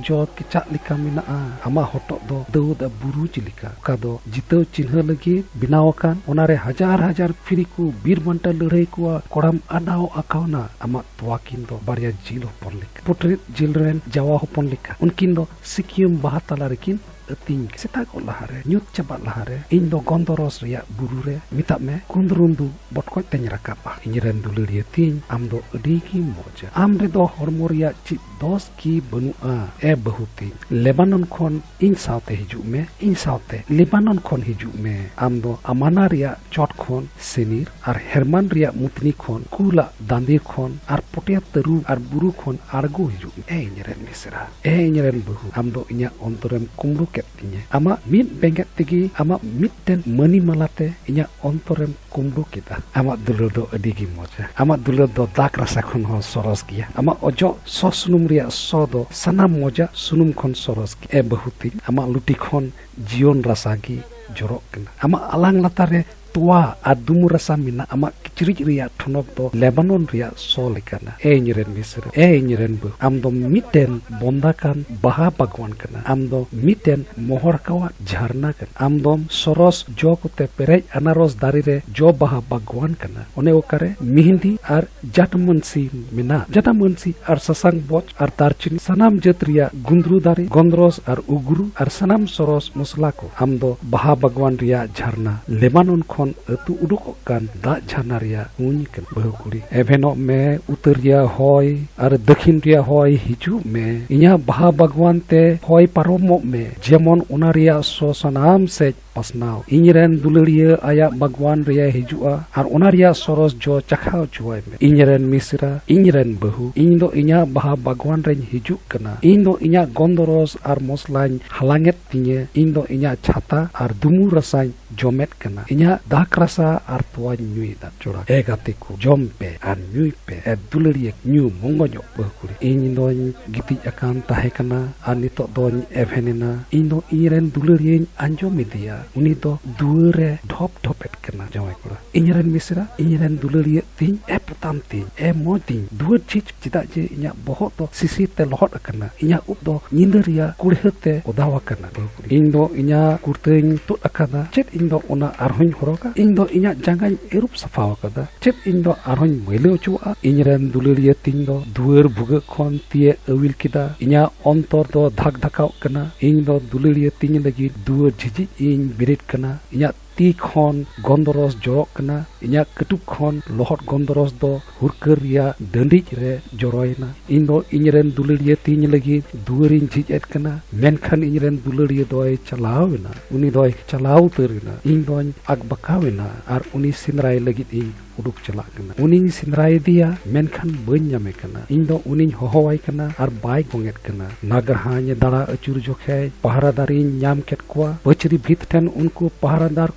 ᱡᱚ ᱠᱮᱪᱟᱜ ᱞᱮᱠᱟ ᱢᱮᱱᱟᱜᱼᱟ᱾ ᱟᱢᱟᱜ ᱦᱚᱴᱚᱜ ᱫᱚ ᱫᱟᱹᱣᱫ ᱵᱩᱨᱩᱡ ᱞᱮᱠᱟ, ᱚᱠᱟ ᱫᱚ ᱡᱤᱛᱟᱹᱣ ᱪᱤᱱᱦᱟᱹ ᱞᱟᱹᱜᱤᱫ ᱵᱮᱱᱟᱣ ᱟᱠᱟᱱ᱾ ᱚᱱᱟᱨᱮ ᱦᱟᱡᱟᱨ ᱦᱟᱡᱟᱨ ᱯᱷᱤᱨᱤ ᱠᱚ ᱵᱤᱨ ᱵᱟᱱᱴᱟ ᱞᱟᱹᱲᱦᱟᱹᱭ ᱠᱚᱣᱟ ᱠᱚᱲᱟᱢ ᱟᱰᱟᱣ ᱟᱠᱟᱣᱱᱟ᱾ ᱟᱢᱟᱜ ᱛᱚᱣᱟ ᱠᱤᱱ ᱫᱚ ᱵᱟᱨᱭᱟ ᱡᱤᱞ ᱦᱚᱯᱚᱱ ᱞᱮᱠᱟ, ᱯᱩᱴᱨᱤᱫ ᱡᱤᱞ ᱨᱮᱱ ᱡᱟᱣᱟ ᱦᱚᱯᱚᱱ ᱞᱮᱠᱟ᱾ ᱩᱱᱠᱤᱱ ᱫᱚ ᱥᱤᱠᱤᱭᱟᱹᱢ ᱵᱟᱦᱟ ᱛᱟᱞᱟ ᱨᱮᱠᱤᱱ ᱟᱹᱛᱤᱧ᱾ ᱥᱮᱛᱟᱜᱚᱜ ᱞᱟᱦᱟᱨᱮ, ᱧᱩᱛ ᱪᱟᱵᱟᱜ ᱞᱟᱦᱟᱨᱮ, ᱤᱧ ᱫᱚ ᱜᱚᱱᱫᱚᱨᱚᱥ ᱨᱮᱭᱟᱜ ᱵᱩᱨᱩ ᱨᱮ, ᱢᱮᱛᱟᱜ ᱢᱮ, ᱠᱩᱸᱫᱽᱨᱩᱱᱫᱩ ᱵᱚᱴᱠᱚᱡ ᱛᱮᱧ ᱨᱟᱠᱟᱵᱼᱟ᱾ ᱤᱧ ᱨᱮᱱ ᱫᱩᱞᱟᱹᱲᱤᱭᱟᱹ ᱛᱤᱧ, ᱟᱢ ᱫᱚ ᱟᱹᱰᱤ ᱜᱮᱢ ᱢᱚᱡᱟ᱾ ᱟᱢ ᱨᱮᱫᱚ ᱦᱚᱲᱢᱚ ᱨᱮᱭᱟᱜ ᱪᱮᱫ ᱫᱚᱥ ᱜᱮ ᱵᱟᱹᱱᱩᱜᱼᱟ᱾ ᱮ ᱵᱟᱹᱦᱩ ᱛᱤᱧ, ᱞᱮᱵᱟᱱᱚᱱ ᱠᱷᱚᱱ ᱤᱧ ᱥᱟᱶᱛᱮ ᱦᱤᱡᱩᱜ ᱢᱮ, ᱤᱧ ᱥᱟᱶᱛᱮ ᱞᱮᱵᱟᱱᱚᱱ ᱠᱷᱚᱱ ᱦᱤᱡᱩᱜ ᱢᱮ᱾ ᱟᱢ ᱫᱚ ᱟᱢᱟᱱᱟ ᱨᱮᱭᱟᱜ ᱪᱚᱴ ᱠᱷᱚᱱ ᱥᱮᱱᱤᱨ ᱟᱨ ᱦᱮᱨᱢᱟᱱ ᱨᱮᱭᱟᱜ ᱢᱩᱛᱱᱤ ᱠᱷᱚᱱ, ᱠᱩᱞᱟᱜ ᱫᱟᱸᱫᱮ ᱠᱷᱚᱱ ᱟᱨ ᱯᱚᱴᱮᱭᱟ ᱛᱟᱹᱨᱩᱵ ᱟᱨ ᱵᱩᱨᱩ ᱠᱷᱚᱱ ᱟᱬᱜᱚ ᱦᱤᱡᱩᱜ ᱢᱮ᱾ ᱮ ᱤᱧ ᱨᱮᱱ ᱢᱤᱥᱨᱟ, ᱮ ᱤᱧ ᱨᱮᱱ ᱵᱟᱹᱦᱩ, ᱟᱢ ᱫᱚ ᱤᱧᱟᱜ ᱚᱱᱛᱚᱨᱮᱢ ᱠᱩᱢᱵᱽᱲᱩ ᱠᱮᱫ ᱛᱤᱧᱟᱹ᱾ ᱟᱢᱟᱜ ᱢᱤᱫ ᱵᱮᱸᱜᱮᱫ ᱛᱮᱜᱮ, ᱟᱢᱟᱜ ᱢᱤᱫᱴᱮᱱ ᱢᱟᱹᱱᱤ ᱢᱟᱞᱟᱛᱮ ᱤᱧᱟᱜ ᱚᱱᱛᱚᱨᱮᱢ ᱠᱩᱢᱵᱽᱲᱩ ᱠᱮᱫᱟ᱾ ᱟᱢᱟᱜ ᱫᱩᱞᱟᱹᱲ ᱫᱚ ᱟᱹᱰᱤ ᱜᱮ ᱢᱚᱡᱟ᱾ ᱟᱢᱟᱜ ᱫᱩᱞᱟᱹᱲ ᱫᱚ ᱫᱟᱜ ᱨᱟᱥᱟ ᱠᱷᱚᱱ ᱦᱚᱸ ᱥᱚᱨᱚᱥ ᱜᱮᱭᱟ᱾ ᱟᱢᱟᱜ ᱚᱡᱚᱜ ᱥᱚ ᱥᱩᱱᱩᱢ ᱨᱮᱭᱟᱜ ᱥᱚ ᱫᱚ ᱥᱟᱱᱟᱢ ᱢᱚᱡᱟᱜ ᱥᱩᱱᱩᱢ ᱠᱷᱚᱱ ᱥᱚᱨᱚᱥ ᱜᱮᱭᱟ᱾ ᱮ ᱵᱟᱹᱦᱩ ᱛᱤᱧ, ᱟᱢᱟᱜ ᱞᱩᱴᱤ ᱠᱷᱚᱱ ᱡᱤᱭᱚᱱ ᱨᱟᱥᱟ ᱜᱮ ᱡᱚᱨᱚᱜ ᱠᱟᱱᱟ᱾ ᱟᱢᱟᱜ ᱟᱞᱟᱝ ᱞᱟᱛᱟᱨ ᱨᱮ ᱛᱚᱣᱟ ᱟᱨ ᱫᱩᱢᱩᱨ ᱨᱟᱥᱟ ᱢᱮᱱᱟᱜ ᱟᱢᱟᱜ ᱠᱤᱪᱨᱤᱡ ᱨᱮᱭᱟᱜ ᱴᱷᱚᱱᱚᱠ ᱫᱚ ᱞᱮᱵᱟᱱᱚᱱ ᱨᱮᱭᱟᱜ ᱥᱚ ᱞᱮᱠᱟᱱᱟ᱾ ᱮ ᱤᱧᱨᱮᱱ ᱢᱤᱥᱨᱟ, ᱮ ᱤᱧᱨᱮᱱ ᱵᱟᱹᱦᱩ, ᱟᱢ ᱫᱚ ᱢᱤᱫᱴᱮᱱ ᱵᱚᱸᱫᱟ ᱠᱟᱱ ᱵᱟᱦᱟ ᱵᱟᱜᱽᱣᱟᱱ ᱠᱟᱱᱟ᱾ ᱟᱢ ᱫᱚ ᱢᱤᱫᱴᱮᱱ ᱢᱚᱦᱚᱲ ᱠᱟᱣᱟᱜ ᱡᱷᱟᱨᱱᱟ ᱠᱟᱱᱟ᱾ ᱟᱢ ᱫᱚᱢ ᱥᱚᱨᱚᱥ ᱡᱚ ᱠᱚᱛᱮ ᱯᱮᱨᱮᱡ ᱟᱱᱟᱨᱚᱥ ᱫᱟᱨᱮ ᱨᱮ ᱡᱚ ᱵᱟᱦᱟ ᱵᱟᱜᱽᱣᱟᱱ ᱠᱟᱱᱟ᱾ ᱚᱱᱮ ᱚᱠᱟᱨᱮ ᱢᱤᱦᱤᱸᱫᱤ ᱟᱨ ᱡᱟᱴᱢᱟᱹᱱᱥᱤ ᱢᱮᱱᱟᱜ, ᱡᱟᱴᱢᱟᱹᱱᱥᱤ ᱟᱨ ᱥᱟᱥᱟᱝ ᱵᱚᱪ ᱟᱨ ᱫᱟᱨᱪᱤᱱᱤ, ᱥᱟᱱᱟᱢ ᱡᱟᱹᱛ ᱨᱮᱭᱟᱜ ᱜᱩᱸᱫᱽᱨᱩ ᱫᱟᱨᱮ, ᱜᱚᱱᱫᱨᱚᱥ ᱟᱨ ᱩᱜᱽᱨᱩ ᱟᱨ ᱥᱟᱱᱟᱢ ᱥᱚᱨᱚᱥ ᱢᱚᱥᱞᱟ ᱠᱚ᱾ ᱟᱢ ᱫᱚ ᱵᱟᱦᱟ ᱵᱟᱜᱽᱣᱟᱱ ᱨᱮᱭᱟᱜ ᱡᱷᱟᱨᱱᱟ, ᱞᱮᱵᱟᱱᱚᱱ ᱠᱷᱚᱱ ᱟᱹᱛᱩ ᱩᱰᱩᱠᱚᱜ ᱠᱟᱱ ᱫᱟᱜ ᱡᱷᱟᱨᱱᱟ ᱨᱮᱭᱟᱜ ᱠᱩᱧ ᱠᱟᱱᱟ᱾ ᱵᱟᱹᱦᱩ ᱠᱩᱲᱤ, ᱮᱵᱷᱮᱱᱚᱜ ᱢᱮ, ᱩᱛᱟᱹᱨ ᱨᱮᱭᱟᱜ ᱦᱚᱭ ᱟᱨ ᱫᱟᱹᱠᱷᱤᱱ ᱨᱮᱭᱟᱜ ᱦᱚᱭ ᱦᱤᱡᱩᱜ ᱢᱮ, ᱤᱧᱟᱹᱜ ᱵᱟᱦᱟ ᱵᱟᱜᱽᱣᱟᱱ ᱛᱮ ᱦᱚᱭ ᱯᱟᱨᱚᱢᱚᱜ ᱢᱮ, ᱡᱮᱢᱚᱱ ᱚᱱᱟ ᱨᱮᱭᱟᱜ ᱥᱚ ᱥᱟᱱᱟᱢ ᱥᱮᱡ ᱯᱟᱥᱱᱟᱣ᱾ ᱤᱧ ᱨᱮᱱ ᱫᱩᱞᱟᱹᱲᱤᱭᱟᱹ ᱟᱭᱟᱜ ᱵᱟᱜᱽᱣᱟᱱ ᱨᱮ ᱦᱤᱡᱩᱜᱼᱟ ᱟᱨ ᱚᱱᱟ ᱨᱮᱭᱟᱜ ᱥᱚᱨᱚᱥ ᱡᱚ ᱪᱟᱠᱷᱟ ᱦᱚᱪᱚᱣᱟᱭ ᱢᱮ᱾ ᱤᱧ ᱨᱮᱱ ᱢᱤᱥᱨᱟ, ᱤᱧ ᱨᱮᱱ ᱵᱟᱹᱦᱩ, ᱤᱧ ᱫᱚ ᱤᱧᱟᱹᱜ ᱵᱟᱦᱟ ᱵᱟᱜᱽᱣᱟᱱ ᱨᱮᱧ ᱦᱤᱡᱩᱜ ᱠᱟᱱᱟ᱾ ᱤᱧ ᱫᱚ ᱤᱧᱟᱹᱜ ᱜᱚᱱᱫᱚᱨᱚᱥ ᱟᱨ ᱢᱚᱥᱞᱟᱧ ᱦᱟᱞᱟᱝᱮᱫ ᱛᱤᱧᱟᱹ᱾ ᱤᱧ ᱫᱚ ᱤᱧᱟᱹᱜ ᱪᱷᱟᱛᱟ ᱟᱨ ᱫᱩᱢᱩᱨ ᱨᱟᱥᱟᱧ ᱡᱚᱢᱮᱫ ᱠᱟᱱᱟ᱾ ᱤᱧᱟᱹᱜ ᱫᱟᱜᱽ ᱨᱟᱥᱟ ᱟᱨ ᱛᱚᱣᱟᱧ ᱧᱩᱭᱮᱫᱟ᱾ ᱪᱚᱲᱟ, ᱮ ᱜᱟᱛᱮ ᱠᱚ, ᱡᱚᱢ ᱯᱮ ᱟᱨ ᱧᱩᱭ ᱯᱮ, ᱮ ᱫᱩᱞᱟᱹᱲᱤᱭᱟᱹ ᱧᱩ ᱢᱚᱝᱜᱚᱧᱚᱜ ᱵᱟᱹᱦᱩ ᱠᱩᱲᱤ᱾ ᱤᱧ ᱫᱚᱧ ᱜᱤᱛᱤᱡ ᱟᱠᱟᱱ ᱛᱟᱦᱮᱸ ᱠᱟᱱᱟ ᱟᱨ ᱱᱤᱛᱚᱜ ᱫᱚᱧ ᱮᱵᱷᱮᱱ ᱮᱱᱟ᱾ ᱤᱧ ᱫᱚ ᱤᱧ ᱨᱮᱱ ᱫᱩᱞᱟᱹᱲᱤᱭᱟᱹᱧ ᱟᱸᱡᱚᱢ ᱮᱫᱮᱭᱟ, ᱩᱱᱤ ᱫᱚ ᱫᱩᱣᱟᱹᱨ ᱨᱮ ᱰᱷᱚᱯ ᱰᱷᱚᱯᱮᱫ ᱠᱟᱱᱟ᱾ ᱡᱟᱶᱟᱭ ᱠᱚᱲᱟ, ᱤᱧ ᱨᱮᱱ ᱢᱤᱥᱨᱟ, ᱤᱧ ᱨᱮᱱ ᱫᱩᱞᱟᱹᱲᱤᱭᱟᱹ ᱛᱤᱧ, ᱮ ᱯᱚᱛᱟᱢ ᱛᱤᱧ, ᱮ ᱢᱚᱡᱽ ᱛᱤᱧ, ᱫᱩᱣᱟᱹᱨ ᱡᱷᱤᱡ, ᱪᱮᱫᱟᱜ ᱡᱮ ᱤᱧᱟᱹᱜ ᱵᱚᱦᱚᱜ ᱫᱚ ᱥᱤᱥᱤᱨ ᱛᱮ ᱞᱚᱦᱚᱫ ᱟᱠᱟᱱᱟ, ᱤᱧᱟᱹᱜ ᱩᱵ ᱫᱚ ᱧᱤᱫᱟᱹ ᱨᱮᱭᱟᱜ ᱠᱩᱲᱦᱟᱹ ᱛᱮ ᱚᱫᱟᱣ ᱟᱠᱟᱱᱟ᱾ ᱵᱟᱹᱦᱩ ᱠᱩᱲᱤ, ᱤᱧ ᱫᱚ ᱤᱧᱟᱹᱜ ᱠᱩᱨᱛᱟᱹᱧ ᱛᱩᱫ ᱟᱠᱟᱫᱟ, ᱪᱮᱫ ᱤᱧ ᱫᱚ ᱚᱱᱟ ᱟᱨᱦᱚᱸᱧ ᱦᱚᱨᱚᱜᱟ? ᱤᱧ ᱫᱚ ᱤᱧᱟᱹᱜ ᱡᱟᱸᱜᱟᱧ ᱟᱹᱨᱩᱵ ᱥᱟᱯᱷᱟ ᱟᱠᱟᱫᱟ, ᱪᱮᱫ ᱤᱧ ᱫᱚ ᱟᱨᱦᱚᱸᱧ ᱢᱟᱹᱭᱞᱟᱹ ᱚᱪᱚᱣᱟᱜᱼᱟ? ᱤᱧ ᱨᱮᱱ ᱫᱩᱞᱟᱹᱲᱤᱭᱟᱹ ᱛᱤᱧ ᱫᱚ ᱫᱩᱣᱟᱹᱨ ᱵᱷᱩᱜᱟᱹᱜ ᱠᱷᱚᱱ ᱛᱤᱭᱮ ᱟᱹᱣᱤᱞ ᱠᱮᱫᱟ᱾ ᱤᱧᱟᱹᱜ ᱚᱱᱛᱚᱨ ᱫᱚ ᱫᱷᱟᱠ ᱫᱷᱟᱠᱟᱣᱜ ᱠᱟᱱᱟ᱾ ᱤᱧ ᱫᱚ ᱫᱩᱞᱟᱹᱲᱤᱭᱟᱹ ᱛᱤᱧ ᱞᱟᱹᱜᱤᱫ ᱫᱩᱣᱟᱹᱨ ᱡᱷᱤᱡᱤᱡ ᱤᱧ ᱵᱮᱨᱮᱫ ᱠᱟᱱᱟ᱾ ᱤᱧᱟᱹᱜ ᱛᱤ ᱠᱷᱚᱱ ᱜᱚᱱᱫᱚᱨᱚᱥ ᱡᱚᱨᱚᱜ ᱠᱟᱱᱟ᱾ ᱤᱧᱟᱹᱜ ᱠᱟᱹᱴᱩᱵ ᱠᱷᱚᱱ ᱞᱚᱦᱚᱫ ᱜᱚᱱᱫᱚᱨᱚᱥ ᱫᱚ ᱦᱩᱨᱠᱟᱹᱨ ᱨᱮᱭᱟᱜ ᱰᱟᱹᱸᱰᱤᱡ ᱨᱮ ᱡᱚᱨᱚᱭᱮᱱᱟ᱾ ᱤᱧ ᱫᱚ ᱤᱧ ᱨᱮᱱ ᱫᱩᱞᱟᱹᱲᱤᱭᱟᱹ ᱛᱤᱧ ᱞᱟᱹᱜᱤᱫ ᱫᱩᱣᱟᱹᱨᱤᱧ ᱡᱷᱤᱡ ᱮᱫ ᱠᱟᱱᱟ, ᱢᱮᱱᱠᱷᱟᱱ ᱤᱧ ᱨᱮᱱ ᱫᱩᱞᱟᱹᱲᱤᱭᱟᱹ ᱫᱚᱭ ᱪᱟᱞᱟᱣ ᱮᱱᱟ᱾ ᱩᱱᱤ ᱫᱚᱭ ᱪᱟᱞᱟᱣ ᱩᱛᱟᱹᱨ ᱮᱱᱟ᱾ ᱤᱧ ᱫᱚᱧ ᱟᱠᱵᱟᱠᱟᱣ ᱮᱱᱟ ᱟᱨ ᱩᱱᱤ ᱥᱮᱸᱫᱽᱨᱟᱭ ᱞᱟᱹᱜᱤᱫ ᱤᱧ ᱩᱰᱩᱠ ᱪᱟᱞᱟᱜ ᱠᱟᱱᱟ᱾ ᱩᱱᱤᱧ ᱥᱮᱸᱫᱽᱨᱟᱭᱮᱫᱮᱭᱟ, ᱢᱮᱱᱠᱷᱟᱱ ᱵᱟᱹᱧ ᱧᱟᱢᱮ ᱠᱟᱱᱟ᱾ ᱤᱧ ᱫᱚ ᱩᱱᱤᱧ ᱦᱚᱦᱚᱣᱟᱭ ᱠᱟᱱᱟ ᱟᱨ ᱵᱟᱭ ᱜᱚᱝᱮᱫ ᱠᱟᱱᱟ᱾ ᱱᱟᱜᱽᱨᱟᱦᱟᱧ ᱫᱟᱬᱟ ᱟᱹᱪᱩᱨ ᱡᱚᱠᱷᱮᱡ ᱯᱟᱦᱟᱨᱟᱫᱟᱨᱤᱧ ᱧᱟᱢ ᱠᱮᱫ ᱠᱚᱣᱟ᱾ ᱯᱟᱹᱪᱨᱤ ᱵᱷᱤᱛ ᱴᱷᱮᱱ ᱩᱱᱠᱩ ᱯᱟᱦᱟᱨᱟᱫᱟᱨ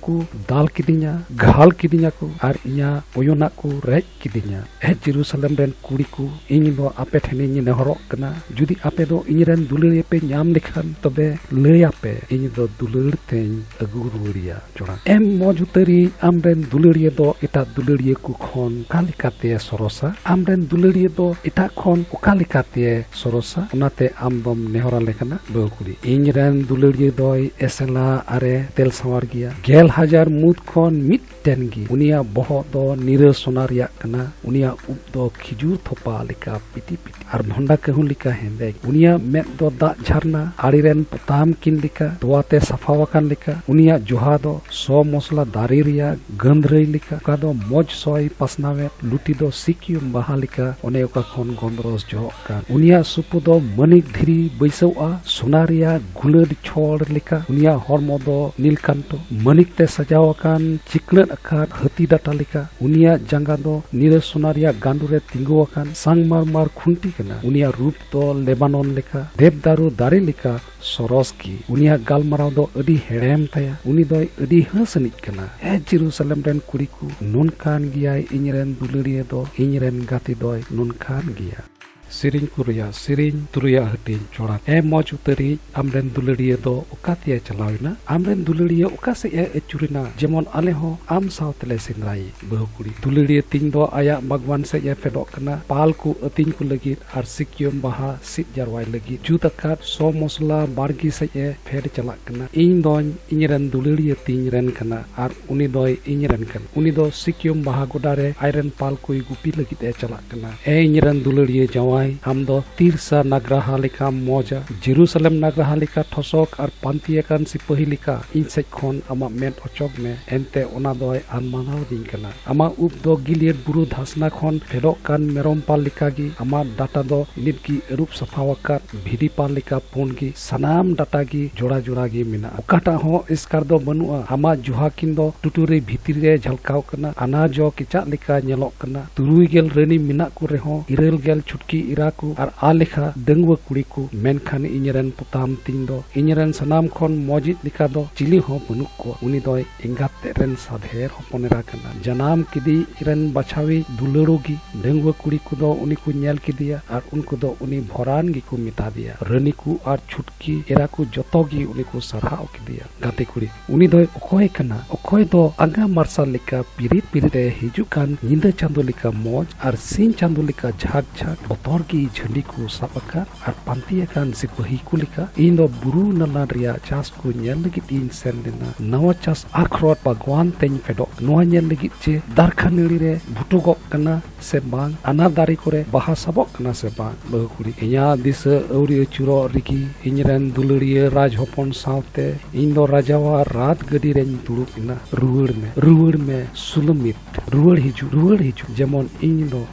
ᱠᱚ ᱫᱟᱞ ᱠᱤᱫᱤᱧᱟ, ᱜᱷᱟᱞ ᱠᱤᱫᱤᱧᱟ ᱠᱚ, ᱟᱨ ᱤᱧᱟᱹᱜ ᱚᱭᱚᱱᱟᱜ ᱠᱚ ᱨᱮᱡ ᱠᱤᱫᱤᱧᱟ᱾ ᱮ ᱡᱮᱨᱩᱥᱟᱞᱮᱢ ᱨᱮᱱ ᱠᱩᱲᱤ ᱠᱚ, ᱤᱧ ᱫᱚ ᱟᱯᱮ ᱴᱷᱮᱱᱤᱧ ᱱᱮᱦᱚᱨᱚᱜ ᱠᱟᱱᱟ, ᱡᱩᱫᱤ ᱟᱯᱮ ᱫᱚ ᱤᱧ ᱨᱮᱱ ᱫᱩᱞᱟᱹᱲᱤᱭᱟᱹ ᱯᱮ ᱧᱟᱢ ᱞᱮᱠᱷᱟᱱ, ᱛᱚᱵᱮ ᱞᱟᱹᱭ ᱟᱯᱮ, ᱤᱧ ᱫᱚ ᱫᱩᱞᱟᱹᱲ ᱛᱮᱧ ᱟᱹᱜᱩ ᱨᱩᱣᱟᱹᱲᱮᱭᱟ᱾ ᱡᱚᱲᱟ ᱮᱢ ᱢᱚᱡᱽ ᱩᱛᱟᱹᱨᱤᱡ, ᱟᱢ ᱨᱮᱱ ᱫᱩᱞᱟᱹᱲᱤᱭᱟᱹ ᱫᱚ ᱮᱴᱟᱜ ᱫᱩᱞᱟᱹᱲᱤᱭᱟᱹ ᱠᱚ ᱠᱷᱚᱱ ᱚᱠᱟ ᱞᱮᱠᱟᱛᱮ ᱥᱚᱨᱚᱥᱟ? ᱟᱢ ᱨᱮᱱ ᱫᱩᱞᱟᱹᱲᱤᱭᱟᱹ ᱫᱚ ᱮᱴᱟᱜ ᱠᱷᱚᱱ ᱚᱠᱟ ᱞᱮᱠᱟᱛᱮ ᱥᱚᱨᱚᱥᱟ? ᱚᱱᱟᱛᱮ ᱟᱢ ᱫᱚᱢ ᱱᱮᱦᱚᱨ ᱟᱞᱮ ᱠᱟᱱᱟ, ᱵᱟᱹᱦᱩ ᱠᱩᱲᱤ᱾ ᱤᱧ ᱨᱮᱱ ᱫᱩᱞᱟᱹᱲᱤᱭᱟᱹ ᱫᱚᱭ ᱮᱥᱮᱞᱟ ᱟᱨᱮ ᱛᱮᱞ ᱥᱟᱶᱟᱨ ᱜᱮᱭᱟ᱾ ᱜᱮᱞ ᱦᱟᱡᱟᱨ ᱢᱩᱫᱽ ᱠᱷᱚᱱ ᱢᱤᱫᱴᱮᱱ ᱜᱮ᱾ ᱩᱱᱤᱭᱟᱜ ᱵᱚᱦᱚᱜ ᱫᱚ ᱱᱤᱨᱟᱹ ᱥᱚᱱᱟ ᱨᱮᱭᱟᱜ ᱠᱟᱱᱟ, ᱩᱱᱤᱭᱟᱜ ᱩᱵ ᱫᱚ ᱠᱷᱤᱡᱩᱨ ᱛᱷᱚᱯᱟ ᱞᱮᱠᱟ ᱯᱤᱴᱤ ᱯᱤᱴᱤ ᱟᱨ ᱵᱷᱚᱱᱰᱟ ᱠᱟᱹᱦᱩ ᱞᱮᱠᱟ ᱦᱮᱸᱫᱮ᱾ ᱩᱱᱤᱭᱟᱜ ᱢᱮᱫ ᱫᱚ ᱫᱟᱜ ᱡᱷᱟᱨᱱᱟ ᱟᱲᱮ ᱨᱮᱱ ᱯᱚᱛᱟᱢ ᱠᱤᱱ ᱞᱮᱠᱟ, ᱛᱚᱣᱟ ᱛᱮ ᱥᱟᱯᱷᱟ ᱟᱠᱟᱱ ᱞᱮᱠᱟ᱾ ᱩᱱᱤᱭᱟᱜ ᱡᱚᱦᱟ ᱫᱚ ᱥᱚ ᱢᱚᱥᱞᱟ ᱫᱟᱨᱮ ᱨᱮᱭᱟᱜ ᱜᱟᱹᱫᱷᱨᱟᱹᱭ ᱞᱮᱠᱟ, ᱚᱠᱟ ᱫᱚ ᱢᱚᱡᱽ ᱥᱚᱭ ᱯᱟᱥᱱᱟᱣᱮᱫ᱾ ᱞᱩᱴᱤ ᱫᱚ ᱥᱤᱠᱤᱭᱩᱢ ᱵᱟᱦᱟ ᱞᱮᱠᱟ, ᱚᱱᱮ ᱚᱠᱟ ᱠᱷᱚᱱ ᱜᱚᱸᱫᱽᱨᱚᱥ ᱡᱚᱜ ᱠᱟᱱ᱾ ᱩᱱᱤᱭᱟᱜ ᱥᱩᱯᱩ ᱫᱚ ᱢᱟᱹᱱᱤᱠ ᱫᱷᱤᱨᱤ ᱵᱟᱹᱭᱥᱟᱹᱣᱜᱼᱟ, ᱥᱚᱱᱟ ᱨᱮᱭᱟᱜ ᱜᱩᱞᱟᱹᱴ ᱪᱷᱚᱲ ᱞᱮᱠᱟ᱾ ᱩᱱᱤᱭᱟᱜ ᱦᱚᱲᱢᱚ ᱫᱚ ᱱᱤᱞᱠᱟᱱᱛᱚ ᱢᱟᱹᱱᱤᱠ ᱛᱮ ᱥᱟᱡᱟᱣ ᱟᱠᱟᱱ ᱪᱤᱠᱱᱟᱹᱜ ᱟᱠᱟᱫ ᱦᱟᱹᱛᱤ ᱰᱟᱴᱟ ᱞᱮᱠᱟ᱾ ᱩᱱᱤᱭᱟᱜ ᱡᱟᱸᱜᱟ ᱫᱚ ᱱᱤᱨᱟᱹ ᱥᱚᱱᱟ ᱨᱮᱭᱟᱜ ᱜᱟᱸᱰᱚ ᱨᱮ ᱛᱤᱸᱜᱩ ᱟᱠᱟᱱ ᱥᱟᱝᱢᱟᱨᱢᱟᱨ ᱠᱷᱩᱱᱴᱤ ᱠᱟᱱᱟ᱾ ᱩᱱᱤᱭᱟᱜ ᱨᱩᱯ ᱫᱚ ᱞᱮᱵᱟᱱᱚᱱ ᱞᱮᱠᱟ, ᱫᱮᱵᱫᱟᱨᱩ ᱫᱟᱨᱮ ᱞᱮᱠᱟ ᱥᱚᱨᱚᱥ ᱜᱮ᱾ ᱩᱱᱤᱭᱟᱜ ᱜᱟᱞᱢᱟᱨᱟᱣ ᱫᱚ ᱟᱹᱰᱤ ᱦᱮᱲᱮᱢ ᱛᱟᱭᱟ᱾ ᱩᱱᱤ ᱫᱚᱭ ᱟᱹᱰᱤ ᱦᱟᱹᱥ ᱟᱹᱱᱤᱡ ᱠᱟᱱᱟ᱾ ᱦᱮ ᱡᱮᱨᱩᱥᱟᱞᱮᱢ ᱨᱮᱱ ᱠᱩᱲᱤ ᱠᱚ, ᱱᱚᱝᱠᱟᱱ ᱜᱮᱭᱟᱭ ᱤᱧ ᱨᱮᱱ ᱫᱩᱞᱟᱹᱲᱤᱭᱟᱹ ᱫᱚ, ᱤᱧ ᱨᱮᱱ ᱜᱟᱛᱮ ᱫᱚᱭ ᱱᱚᱝᱠᱟᱱ ᱜᱮᱭᱟ᱾ ᱥᱮᱨᱮᱧ ᱠᱚ ᱨᱮᱭᱟᱜ ᱥᱮᱨᱮᱧ, ᱛᱩᱨᱩᱭᱟᱜ ᱦᱟᱹᱴᱤᱧ᱾ ᱪᱚᱲᱟ ᱮ ᱢᱚᱡᱽ ᱩᱛᱟᱹᱨᱤᱡ, ᱟᱢ ᱨᱮᱱ ᱫᱩᱞᱟᱹᱲᱤᱭᱟᱹ ᱫᱚ ᱚᱠᱟ ᱛᱮᱭ ᱪᱟᱞᱟᱣ ᱮᱱᱟ? ᱟᱢ ᱨᱮᱱ ᱫᱩᱞᱟᱹᱲᱤᱭᱟᱹ ᱚᱠᱟ ᱥᱮᱫ ᱮ ᱟᱹᱪᱩᱨᱮᱱᱟ? ᱡᱮᱢᱚᱱ ᱟᱞᱮ ᱦᱚᱸ ᱟᱢ ᱥᱟᱶ ᱛᱮᱞᱮ ᱥᱮᱸᱫᱽᱨᱟᱭᱮ᱾ ᱵᱟᱹᱦᱩ ᱠᱩᱲᱤ, ᱫᱩᱞᱟᱹᱲᱤᱭᱟᱹ ᱛᱤᱧ ᱫᱚ ᱟᱭᱟᱜ ᱵᱟᱜᱽᱣᱟᱱ ᱥᱮᱫ ᱮ ᱯᱷᱮᱰᱚᱜ ᱠᱟᱱᱟ, ᱯᱟᱞ ᱠᱚ ᱟᱹᱛᱤᱧ ᱠᱚ ᱞᱟᱹᱜᱤᱫ ᱟᱨ ᱥᱤᱠᱤᱭᱚᱢ ᱵᱟᱦᱟ ᱥᱤᱫ ᱡᱟᱨᱣᱟᱭ ᱞᱟᱹᱜᱤᱫ᱾ ᱡᱩᱛ ᱟᱠᱟᱫ ᱥᱚ ᱢᱚᱥᱞᱟ ᱵᱟᱲᱜᱮ ᱥᱮᱫ ᱮ ᱯᱷᱮᱰ ᱪᱟᱞᱟᱜ ᱠᱟᱱᱟ᱾ ᱤᱧ ᱫᱚᱧ ᱤᱧ ᱨᱮᱱ ᱫᱩᱞᱟᱹᱲᱤᱭᱟᱹ ᱛᱤᱧ ᱨᱮᱱ ᱠᱟᱱᱟ ᱟᱨ ᱩᱱᱤ ᱫᱚᱭ ᱤᱧ ᱨᱮᱱ ᱠᱟᱱᱟ᱾ ᱩᱱᱤ ᱫᱚ ᱥᱤᱠᱤᱭᱚᱢ ᱵᱟᱦᱟ ᱜᱚᱰᱟ ᱨᱮ ᱟᱡ ᱨᱮᱱ ᱯᱟᱞ ᱠᱚᱭ ᱜᱩᱯᱤ ᱞᱟᱹᱜᱤᱫ ᱮ ᱪᱟᱞᱟᱜ ᱠᱟᱱᱟ᱾ ᱮ ᱤᱧ ᱨᱮᱱ ᱫᱩᱞᱟᱹᱲᱤᱭᱟᱹ ᱡᱟᱶᱟᱭ, ᱟᱢ ᱫᱚ ᱛᱤᱨᱥᱟ ᱱᱟᱜᱽᱨᱟᱦᱟ ᱞᱮᱠᱟᱢ ᱢᱚᱡᱟ, ᱡᱮᱨᱩᱥᱟᱞᱮᱢ ᱱᱟᱜᱽᱨᱟᱦᱟ ᱞᱮᱠᱟ ᱴᱷᱚᱥᱚᱠ ᱟᱨ ᱯᱟᱱᱛᱮ ᱟᱠᱟᱱ ᱥᱤᱯᱟᱹᱦᱤ ᱞᱮᱠᱟ ᱤᱧ ᱥᱮᱫ ᱠᱷᱚᱱ ᱟᱢᱟᱜ ᱢᱮᱫ ᱚᱪᱚᱜ ᱢᱮ, ᱮᱱᱛᱮ ᱚᱱᱟ ᱫᱚᱭ ᱟᱱᱢᱟᱱᱟᱣ ᱫᱤᱧ ᱠᱟᱱᱟ᱾ ᱟᱢᱟᱜ ᱩᱵ ᱫᱚ ᱜᱤᱞᱤᱭᱟᱹᱰ ᱵᱩᱨᱩ ᱫᱷᱟᱥᱱᱟ ᱠᱷᱚᱱ ᱯᱷᱮᱰᱚᱜ ᱠᱟᱱ ᱢᱮᱨᱚᱢ ᱯᱟᱞ ᱞᱮᱠᱟ ᱜᱮ, ᱟᱢᱟᱜ ᱰᱟᱴᱟ ᱫᱚ ᱱᱤᱛ ᱜᱮ ᱟᱹᱨᱩᱵ ᱥᱟᱯᱷᱟ ᱟᱠᱟᱫ ᱵᱷᱤᱰᱤ ᱯᱟᱞ ᱞᱮᱠᱟ ᱯᱩᱸᱰ ᱜᱮ, ᱥᱟᱱᱟᱢ ᱰᱟᱴᱟ ᱜᱮ ᱡᱚᱲᱟ ᱡᱚᱲᱟ ᱜᱮ ᱢᱮᱱᱟᱜᱼᱟ᱾ ᱚᱠᱟᱴᱟᱜ ᱦᱚᱸ ᱮᱥᱠᱟᱨ ᱫᱚ ᱵᱟᱹᱱᱩᱜᱼᱟ᱾ ᱟᱢᱟᱜ ᱡᱚᱦᱟ ᱠᱤᱱ ᱫᱚ ᱴᱩᱴᱩᱨᱤ ᱵᱷᱤᱛᱨᱤ ᱨᱮ ᱡᱷᱟᱞᱠᱟᱣ ᱠᱟᱱᱟ, ᱟᱱᱟ ᱡᱚ ᱠᱮᱪᱟᱜ ᱞᱮᱠᱟ ᱧᱮᱞᱚᱜ ᱠᱟᱱᱟ᱾ ᱛᱩᱨᱩᱭ ᱜᱮᱞ ᱨᱟᱹᱱᱤ ᱢᱮᱱᱟᱜ ᱠᱚ ᱨᱮᱦᱚᱸ, ᱤᱨᱟᱹᱞ ᱜᱮᱞ ᱪᱷᱩᱴᱠᱤ ᱮᱨᱟ ᱠᱚ ᱟᱨ ᱟᱞᱮᱠᱷᱟ ᱰᱟᱺᱜᱩᱣᱟᱹ ᱠᱩᱲᱤ ᱠᱚ, ᱢᱮᱱᱠᱷᱟᱱ ᱤᱧ ᱨᱮᱱ ᱯᱚᱛᱟᱢ ᱛᱤᱧ ᱫᱚ ᱤᱧ ᱨᱮᱱ ᱥᱟᱱᱟᱢ ᱠᱷᱚᱱ ᱢᱚᱡᱤᱡ ᱞᱮᱠᱟ ᱫᱚ ᱪᱤᱞᱤ ᱦᱚᱸ ᱵᱟᱹᱱᱩᱜ ᱠᱚᱣᱟ᱾ ᱩᱱᱤ ᱫᱚᱭ ᱮᱸᱜᱟᱛ ᱛᱮᱫ ᱨᱮᱱ ᱥᱟᱫᱷᱮᱨ ᱦᱚᱯᱚᱱ ᱮᱨᱟ ᱠᱟᱱᱟ᱾ ᱡᱟᱱᱟᱢ ᱠᱮᱫᱮᱭᱤᱡ ᱨᱮᱱ ᱵᱟᱪᱷᱟᱣᱤᱡ ᱫᱩᱞᱟᱹᱲᱩ ᱜᱮ᱾ ᱰᱟᱺᱜᱩᱣᱟᱹ ᱠᱩᱲᱤ ᱠᱚᱫᱚ ᱩᱱᱤ ᱠᱚ ᱧᱮᱞ ᱠᱮᱫᱮᱭᱟ ᱟᱨ ᱩᱱᱠᱩ ᱫᱚ ᱩᱱᱤ ᱵᱷᱚᱨᱟᱱ ᱜᱮᱠᱚ ᱢᱮᱛᱟ ᱫᱮᱭᱟ᱾ ᱨᱟᱹᱱᱤ ᱠᱚ ᱟᱨ ᱪᱷᱩᱴᱠᱤ ᱮᱨᱟ ᱠᱚ ᱡᱚᱛᱚ ᱜᱮ ᱩᱱᱤ ᱠᱚ ᱥᱟᱨᱦᱟᱣ ᱠᱮᱫᱮᱭᱟ᱾ ᱜᱟᱛᱮ ᱠᱩᱲᱤ, ᱩᱱᱤ ᱫᱚᱭ ᱚᱠᱚᱭ ᱠᱟᱱᱟ? ᱚᱠᱚᱭ ᱫᱚ ᱟᱸᱜᱟ ᱢᱟᱨᱥᱟᱞ ᱞᱮᱠᱟ ᱯᱤᱨᱤᱛ ᱯᱤᱨᱤᱛ ᱮ ᱦᱤᱡᱩᱜ ᱠᱟᱱ ᱧᱤᱫᱟᱹ ᱪᱟᱸᱫᱚ ᱞᱮᱠᱟ ᱢᱚᱡᱽ ᱟᱨ ᱥᱤᱧ ᱪᱟᱸᱫᱚ ᱞᱮᱠᱟ ᱡᱷᱟᱠ ᱡᱷᱟᱠ ᱵᱚᱛᱚᱨ ᱜᱮ ᱡᱷᱟᱹᱞᱤ ᱠᱚ ᱥᱟᱵ ᱟᱠᱟᱫ ᱟᱨ ᱯᱟᱱᱛᱮ ᱟᱠᱟᱱ ᱥᱤᱯᱟᱹᱦᱤ ᱠᱚ ᱞᱮᱠᱟ? ᱤᱧ ᱫᱚ ᱵᱩᱨᱩ ᱱᱟᱞᱟᱱ ᱨᱮᱭᱟᱜ ᱪᱟᱥ ᱠᱚ ᱧᱮᱞ ᱞᱟᱹᱜᱤᱫ ᱤᱧ ᱥᱮᱱ ᱞᱮᱱᱟ᱾ ᱱᱟᱣᱟ ᱪᱟᱥ ᱟᱠᱷᱨᱚᱴ ᱵᱟᱜᱽᱣᱟᱱ ᱛᱮᱧ ᱯᱷᱮᱰᱚᱜ᱾ ᱱᱚᱣᱟ ᱧᱮᱞ ᱞᱟᱹᱜᱤᱫ ᱡᱮ ᱫᱟᱨᱠᱷᱟ ᱱᱟᱹᱲᱤ ᱨᱮ ᱵᱷᱩᱴᱩᱜᱚᱜ ᱠᱟᱱᱟ ᱥᱮ ᱵᱟᱝ, ᱟᱱᱟᱨ ᱫᱟᱨᱮ ᱠᱚᱨᱮ ᱵᱟᱦᱟ ᱥᱟᱵᱚᱜ ᱠᱟᱱᱟ ᱥᱮ ᱵᱟᱝ᱾ ᱵᱟᱹᱦᱩ ᱠᱩᱲᱤ, ᱤᱧᱟᱹᱜ ᱫᱤᱥᱟᱹ ᱟᱹᱣᱨᱤ ᱟᱹᱪᱩᱨᱚᱜ ᱨᱮᱜᱮ ᱤᱧ ᱨᱮᱱ ᱫᱩᱞᱟᱹᱲᱤᱭᱟᱹ ᱨᱟᱡᱽ ᱦᱚᱯᱚᱱ ᱥᱟᱶᱛᱮ ᱤᱧ ᱫᱚ ᱨᱟᱡᱟᱣᱟᱜ ᱨᱟᱛ ᱜᱟᱹᱰᱤ ᱨᱮᱧ ᱫᱩᱲᱩᱵ ᱮᱱᱟ᱾ ᱨᱩᱣᱟᱹᱲ ᱢᱮ, ᱨᱩᱣᱟᱹᱲ ᱢᱮ ᱥᱩᱞᱟᱹᱢᱤᱛ, ᱨᱩᱣᱟᱹᱲ ᱦᱤᱡᱩᱜ, ᱨᱩᱣᱟᱹᱲ ᱦᱤᱡᱩᱜ, ᱡᱮᱢᱚᱱ ᱤᱧ ᱫᱚ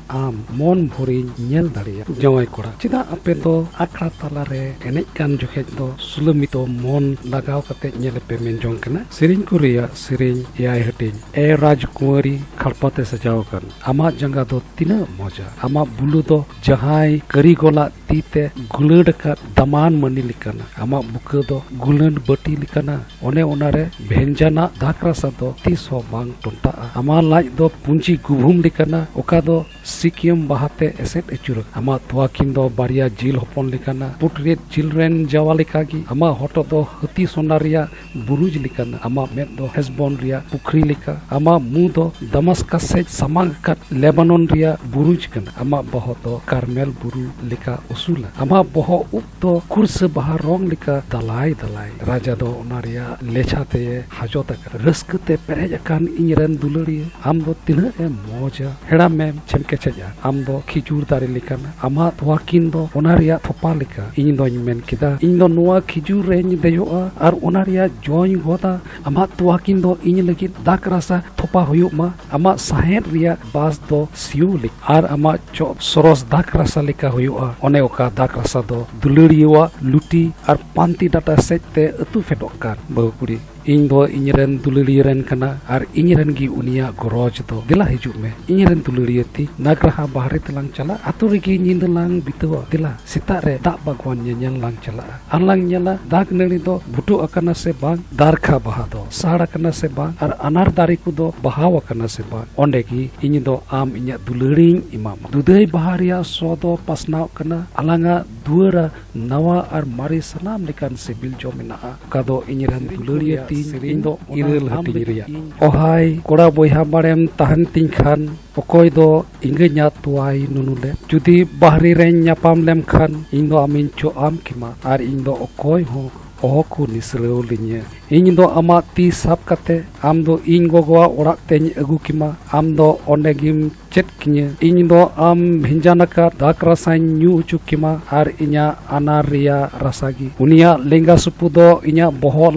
ᱟᱢ ᱢᱚᱱ ᱵᱷᱳᱨᱤᱧ ᱧᱮᱞ ᱫᱟᱲᱮᱭᱟᱜ᱾ ᱡᱟᱶᱟᱭ ᱠᱚᱲᱟ, ᱪᱮᱫᱟᱜ ᱟᱯᱮ ᱫᱚ ᱟᱠᱷᱲᱟ ᱛᱟᱞᱟᱨᱮ ᱮᱱᱮᱡ ᱠᱟᱱ ᱡᱚᱠᱷᱮᱡ ᱫᱚ ᱥᱩᱞᱟᱹᱢᱤᱛ ᱫᱚ ᱢᱚᱱ ᱞᱟᱜᱟᱣ ᱠᱟᱛᱮ ᱧᱮᱞᱮᱯᱮ ᱢᱮᱱ ᱡᱚᱝ ᱠᱟᱱᱟ? ᱥᱮᱨᱮᱧ ᱠᱚ ᱨᱮᱭᱟᱜ ᱥᱮᱨᱮᱧ, ᱮᱭᱟᱭ ᱦᱟᱹᱴᱤᱧ᱾ ᱮ ᱨᱟᱡᱽᱠᱩᱸᱣᱟᱨᱤ, ᱠᱷᱟᱲᱯᱟ ᱛᱮ ᱥᱟᱡᱟᱣ ᱟᱠᱟᱱ ᱟᱢᱟᱜ ᱡᱟᱸᱜᱟ ᱫᱚ ᱛᱤᱱᱟᱹᱜ ᱢᱚᱡᱟ᱾ ᱟᱢᱟᱜ ᱵᱩᱞᱩ ᱫᱚ ᱡᱟᱦᱟᱸᱭ ᱠᱟᱹᱨᱤᱜᱚᱞᱟᱜ ᱛᱤ ᱛᱮ ᱜᱩᱞᱟᱹᱰ ᱟᱠᱟᱫ ᱫᱟᱢᱟᱱ ᱢᱟᱹᱱᱤ ᱞᱮᱠᱟᱱᱟ᱾ ᱟᱢᱟᱜ ᱵᱩᱠᱟᱹ ᱫᱚ ᱜᱩᱞᱟᱹᱰ ᱵᱟᱹᱴᱤ ᱞᱮᱠᱟᱱᱟ᱾ ᱚᱱᱮ ᱚᱱᱟᱨᱮ ᱵᱷᱮᱱᱡᱟᱱᱟᱜ ᱫᱟᱜᱽ ᱨᱟᱥᱟ ᱫᱚ ᱛᱤᱥ ᱦᱚᱸ ᱵᱟᱝ ᱴᱚᱱᱴᱟᱜᱼᱟ᱾ ᱟᱢᱟᱜ ᱞᱟᱡ ᱫᱚ ᱯᱩᱸᱡᱤ ᱜᱩᱵᱷᱩᱢ ᱞᱮᱠᱟᱱᱟ, ᱚᱠᱟ ᱫᱚ ᱥᱤᱠᱤᱭᱟᱹᱢ ᱵᱟᱦᱟᱛᱮ ᱮᱥᱮᱫ ᱟᱹᱪᱩᱨ ᱟᱠᱟᱱᱟ᱾ ᱟᱢᱟᱜ ᱛᱚᱣᱟ ᱠᱤᱱ ᱫᱚ ᱵᱟᱨᱭᱟ ᱡᱤᱞ ᱦᱚᱯᱚᱱ ᱞᱮᱠᱟᱱᱟ, ᱯᱩᱴᱨᱤᱫ ᱡᱤᱞ ᱨᱮᱱ ᱡᱟᱣᱟ ᱞᱮᱠᱟᱜᱮ᱾ ᱟᱢᱟᱜ ᱦᱚᱴᱚᱜ ᱫᱚ ᱦᱟᱹᱛᱤ ᱥᱚᱱᱟ ᱨᱮᱭᱟᱜ ᱵᱩᱨᱩᱡ ᱞᱮᱠᱟᱱᱟ᱾ ᱟᱢᱟᱜ ᱢᱮᱫ ᱫᱚ ᱦᱮᱥᱵᱚᱱ ᱨᱮᱭᱟᱜ ᱯᱩᱠᱷᱨᱤ ᱞᱮᱠᱟ᱾ ᱟᱢᱟᱜ ᱢᱩ ᱫᱚ ᱫᱟᱢᱟᱥᱠᱟᱥ ᱥᱮᱫ ᱥᱟᱢᱟᱝ ᱟᱠᱟᱫ ᱞᱮᱵᱟᱱᱚᱱ ᱨᱮᱭᱟᱜ ᱵᱩᱨᱩᱡ ᱠᱟᱱᱟ᱾ ᱟᱢᱟᱜ ᱵᱚᱦᱚᱜ ᱫᱚ ᱠᱟᱨᱢᱮᱞ ᱵᱩᱨᱩ ᱞᱮᱠᱟ ᱩᱥᱩᱞᱟ᱾ ᱟᱢᱟᱜ ᱵᱚᱦᱚᱜ ᱩᱵ ᱫᱚ ᱠᱩᱲᱥᱟᱹ ᱵᱟᱦᱟ ᱨᱚᱝ ᱞᱮᱠᱟ ᱫᱟᱞᱟᱭ ᱫᱟᱞᱟᱭ᱾ ᱨᱟᱡᱟ ᱫᱚ ᱚᱱᱟ ᱨᱮᱭᱟᱜ ᱞᱮᱪᱷᱟ ᱛᱮᱭ ᱦᱟᱡᱚᱛ ᱟᱠᱟᱱᱟ᱾ ᱨᱟᱹᱥᱠᱟᱹ ᱛᱮ ᱯᱮᱨᱮᱡ ᱟᱠᱟᱱ ᱤᱧ ᱨᱮᱱ ᱫᱩᱞᱟᱹᱲᱤᱭᱟᱹ, ᱟᱢ ᱫᱚ ᱛᱤᱱᱟᱹᱜ ᱮᱢ ᱢᱚᱡᱟ᱾ ᱦᱮᱲᱟᱢ ᱮᱢ ᱪᱷᱮᱢᱠᱮᱪᱮᱡᱼᱟ᱾ ᱟᱢ ᱫᱚ ᱠᱷᱤᱡᱩᱨ ᱫᱟᱨᱮ ᱞᱮᱠᱟᱱᱟ᱾ ᱟᱢᱟᱜ ᱛᱚᱣᱟ ᱠᱤᱱ ᱫᱚ ᱚᱱᱟ ᱨᱮᱭᱟᱜ ᱛᱷᱚᱯᱟ ᱞᱮᱠᱟ᱾ ᱤᱧ ᱫᱚᱧ ᱢᱮᱱ ᱠᱮᱫᱟ, ᱤᱧ ᱫᱚ ᱱᱚᱣᱟ ᱠᱷᱤᱡᱩᱨ ᱨᱮᱧ ᱫᱮᱡᱚᱜᱼᱟ ᱟᱨ ᱚᱱᱟ ᱨᱮᱭᱟᱜ ᱡᱚᱧ ᱜᱚᱫᱟ᱾ ᱟᱢᱟᱜ ᱛᱚᱣᱟ ᱠᱤᱱ ᱫᱚ ᱤᱧ ᱞᱟᱹᱜᱤᱫ ᱫᱟᱜᱽ ᱨᱟᱥᱟ ᱛᱷᱚᱯᱟ ᱦᱩᱭᱩᱜ ᱢᱟ᱾ ᱟᱢᱟᱜ ᱥᱟᱦᱮᱫ ᱨᱮᱭᱟᱜ ᱵᱟᱥ ᱫᱚ ᱥᱤᱭᱩ ᱞᱮᱠᱟ ᱟᱨ ᱟᱢᱟᱜ ᱪᱚᱜ ᱥᱚᱨᱚᱥ ᱫᱟᱜᱽ ᱨᱟᱥᱟ ᱞᱮᱠᱟ ᱦᱩᱭᱩᱜᱼᱟ᱾ ᱚᱱᱮ ᱚᱠᱟ ᱫᱟᱜᱽ ᱨᱟᱥᱟ ᱫᱚ ᱫᱩᱞᱟᱹᱲᱤᱭᱟᱹᱣᱟᱜ ᱞᱩᱴᱤ ᱟᱨ ᱯᱟᱱᱛᱤ ᱰᱟᱴᱟ ᱥᱮᱡ ᱛᱮ ᱟᱹᱛᱩ ᱯᱷᱮᱰᱚᱜ ᱠᱟᱱ᱾ ᱵᱟᱹᱦᱩ ᱠᱩᱲᱤ, ᱤᱧ ᱫᱚ ᱤᱧ ᱨᱮᱱ ᱫᱩᱞᱟᱹᱲᱤᱭᱟᱹ ᱨᱮᱱ ᱠᱟᱱᱟ ᱟᱨ ᱤᱧ ᱨᱮᱱ ᱜᱮ ᱩᱱᱤᱭᱟᱜ ᱜᱚᱨᱚᱡᱽ ᱫᱚ᱾ ᱫᱮᱞᱟ ᱦᱤᱡᱩᱜ ᱢᱮ ᱤᱧ ᱨᱮᱱ ᱫᱩᱞᱟᱹᱲᱤᱭᱟᱹ ᱛᱤᱧ, ᱱᱟᱜᱽᱨᱟᱦᱟ ᱵᱟᱦᱨᱮ ᱛᱮᱞᱟᱝ ᱪᱟᱞᱟᱜ, ᱟᱛᱳ ᱨᱮᱜᱮ ᱧᱤᱫᱟᱹ ᱞᱟᱝ ᱵᱤᱛᱟᱹᱣᱟ᱾ ᱫᱮᱞᱟ ᱥᱮᱛᱟᱜ ᱨᱮ ᱫᱟᱜ ᱵᱟᱜᱽᱣᱟᱱ ᱧᱮᱧᱮᱞ ᱞᱟᱝ ᱪᱟᱞᱟᱜᱼᱟ ᱟᱨ ᱞᱟᱝ ᱧᱮᱞᱟ ᱫᱟᱜ ᱱᱟᱹᱲᱤ ᱫᱚ ᱵᱷᱩᱴᱩᱜ ᱟᱠᱟᱱᱟ ᱥᱮ ᱵᱟᱝ, ᱫᱟᱨᱠᱷᱟ ᱵᱟᱦᱟ ᱫᱚ ᱥᱟᱲ ᱟᱠᱟᱱᱟ ᱥᱮ ᱵᱟᱝ ᱟᱨ ᱟᱱᱟᱨ ᱫᱟᱨᱮ ᱠᱚᱫᱚ ᱵᱟᱦᱟᱣ ᱟᱠᱟᱱᱟ ᱥᱮ ᱵᱟᱝ᱾ ᱚᱸᱰᱮ ᱜᱮ ᱤᱧ ᱫᱚ ᱟᱢ ᱤᱧᱟᱹᱜ ᱫᱩᱞᱟᱹᱲᱤᱧ ᱮᱢᱟᱢᱟ᱾ ᱫᱩᱫᱷᱟᱹᱭ ᱵᱟᱦᱟ ᱨᱮᱭᱟᱜ ᱥᱚ ᱫᱚ ᱯᱟᱥᱱᱟᱣᱚᱜ ᱠᱟᱱᱟ ᱟᱞᱟᱝᱟᱜ ᱫᱩᱣᱟᱹᱨᱟ᱾ ᱱᱟᱣᱟ ᱟᱨ ᱢᱟᱨᱮ ᱥᱟᱱᱟᱢ ᱞᱮᱠᱟᱱ ᱥᱤᱵᱤᱞ ᱡᱚ ᱢᱮᱱᱟᱜᱼᱟ, ᱚᱠᱟ ᱫᱚ ᱤᱧ ᱨᱮᱱ ᱫᱩᱞᱟᱹᱲᱤᱭᱟᱹ ᱛᱤᱧ, ᱤᱧ ᱫᱚ ᱤᱨᱟᱹᱞ ᱦᱟᱹᱴᱤᱧ ᱨᱮᱭᱟᱜ᱾ ᱚᱦᱟᱭ ᱠᱚᱲᱟ ᱵᱚᱭᱦᱟ ᱵᱟᱲᱮᱢ ᱛᱟᱦᱮᱱ ᱛᱤᱧ ᱠᱷᱟᱱ, ᱚᱠᱚᱭ ᱫᱚ ᱤᱝᱜᱟᱹᱧᱟ ᱛᱚᱣᱟᱭ ᱱᱩᱱᱩ ᱞᱮ᱾ ᱡᱩᱫᱤ ᱵᱟᱦᱨᱮ ᱨᱮᱧ ᱧᱟᱯᱟᱢ ᱞᱮᱢ ᱠᱷᱟᱱ, ᱤᱧ ᱫᱚ ᱟᱢᱤᱧ ᱪᱚᱜ ᱟᱢ ᱠᱮᱢᱟ ᱟᱨ ᱤᱧ ᱫᱚ ᱚᱠᱚᱭ ᱦᱚᱸ ᱚᱦᱚ ᱠᱚ ᱱᱤᱥᱲᱟᱹᱣ ᱞᱤᱧᱟᱹ᱾ ᱤᱧ ᱫᱚ ᱟᱢᱟᱜ ᱛᱤ ᱥᱟᱵ ᱠᱟᱛᱮ ᱟᱢ ᱫᱚ ᱤᱧ ᱜᱚᱜᱚᱣᱟᱜ ᱚᱲᱟᱜ ᱛᱮᱧ ᱟᱹᱜᱩ ᱠᱮᱢᱟ᱾ ᱟᱢ ᱫᱚ ᱚᱸᱰᱮ ᱜᱮᱢ ᱪᱮᱫ ᱠᱤᱧᱟᱹ᱾ ᱤᱧ ᱫᱚ ᱟᱢ ᱵᱷᱮᱡᱟᱱ ᱟᱠᱟᱫ ᱫᱟᱜ ᱨᱟᱥᱟᱧ ᱧᱩ ᱦᱚᱪᱚ ᱠᱮᱢᱟ ᱟᱨ ᱤᱧᱟᱹᱜ ᱟᱱᱟᱨ ᱨᱮᱭᱟᱜ ᱨᱟᱥᱟ ᱜᱮ᱾ ᱩᱱᱤᱭᱟᱜ ᱞᱮᱸᱜᱟ ᱥᱩᱯᱩ ᱫᱚ ᱤᱧᱟᱹᱜ ᱵᱚᱦᱚᱜ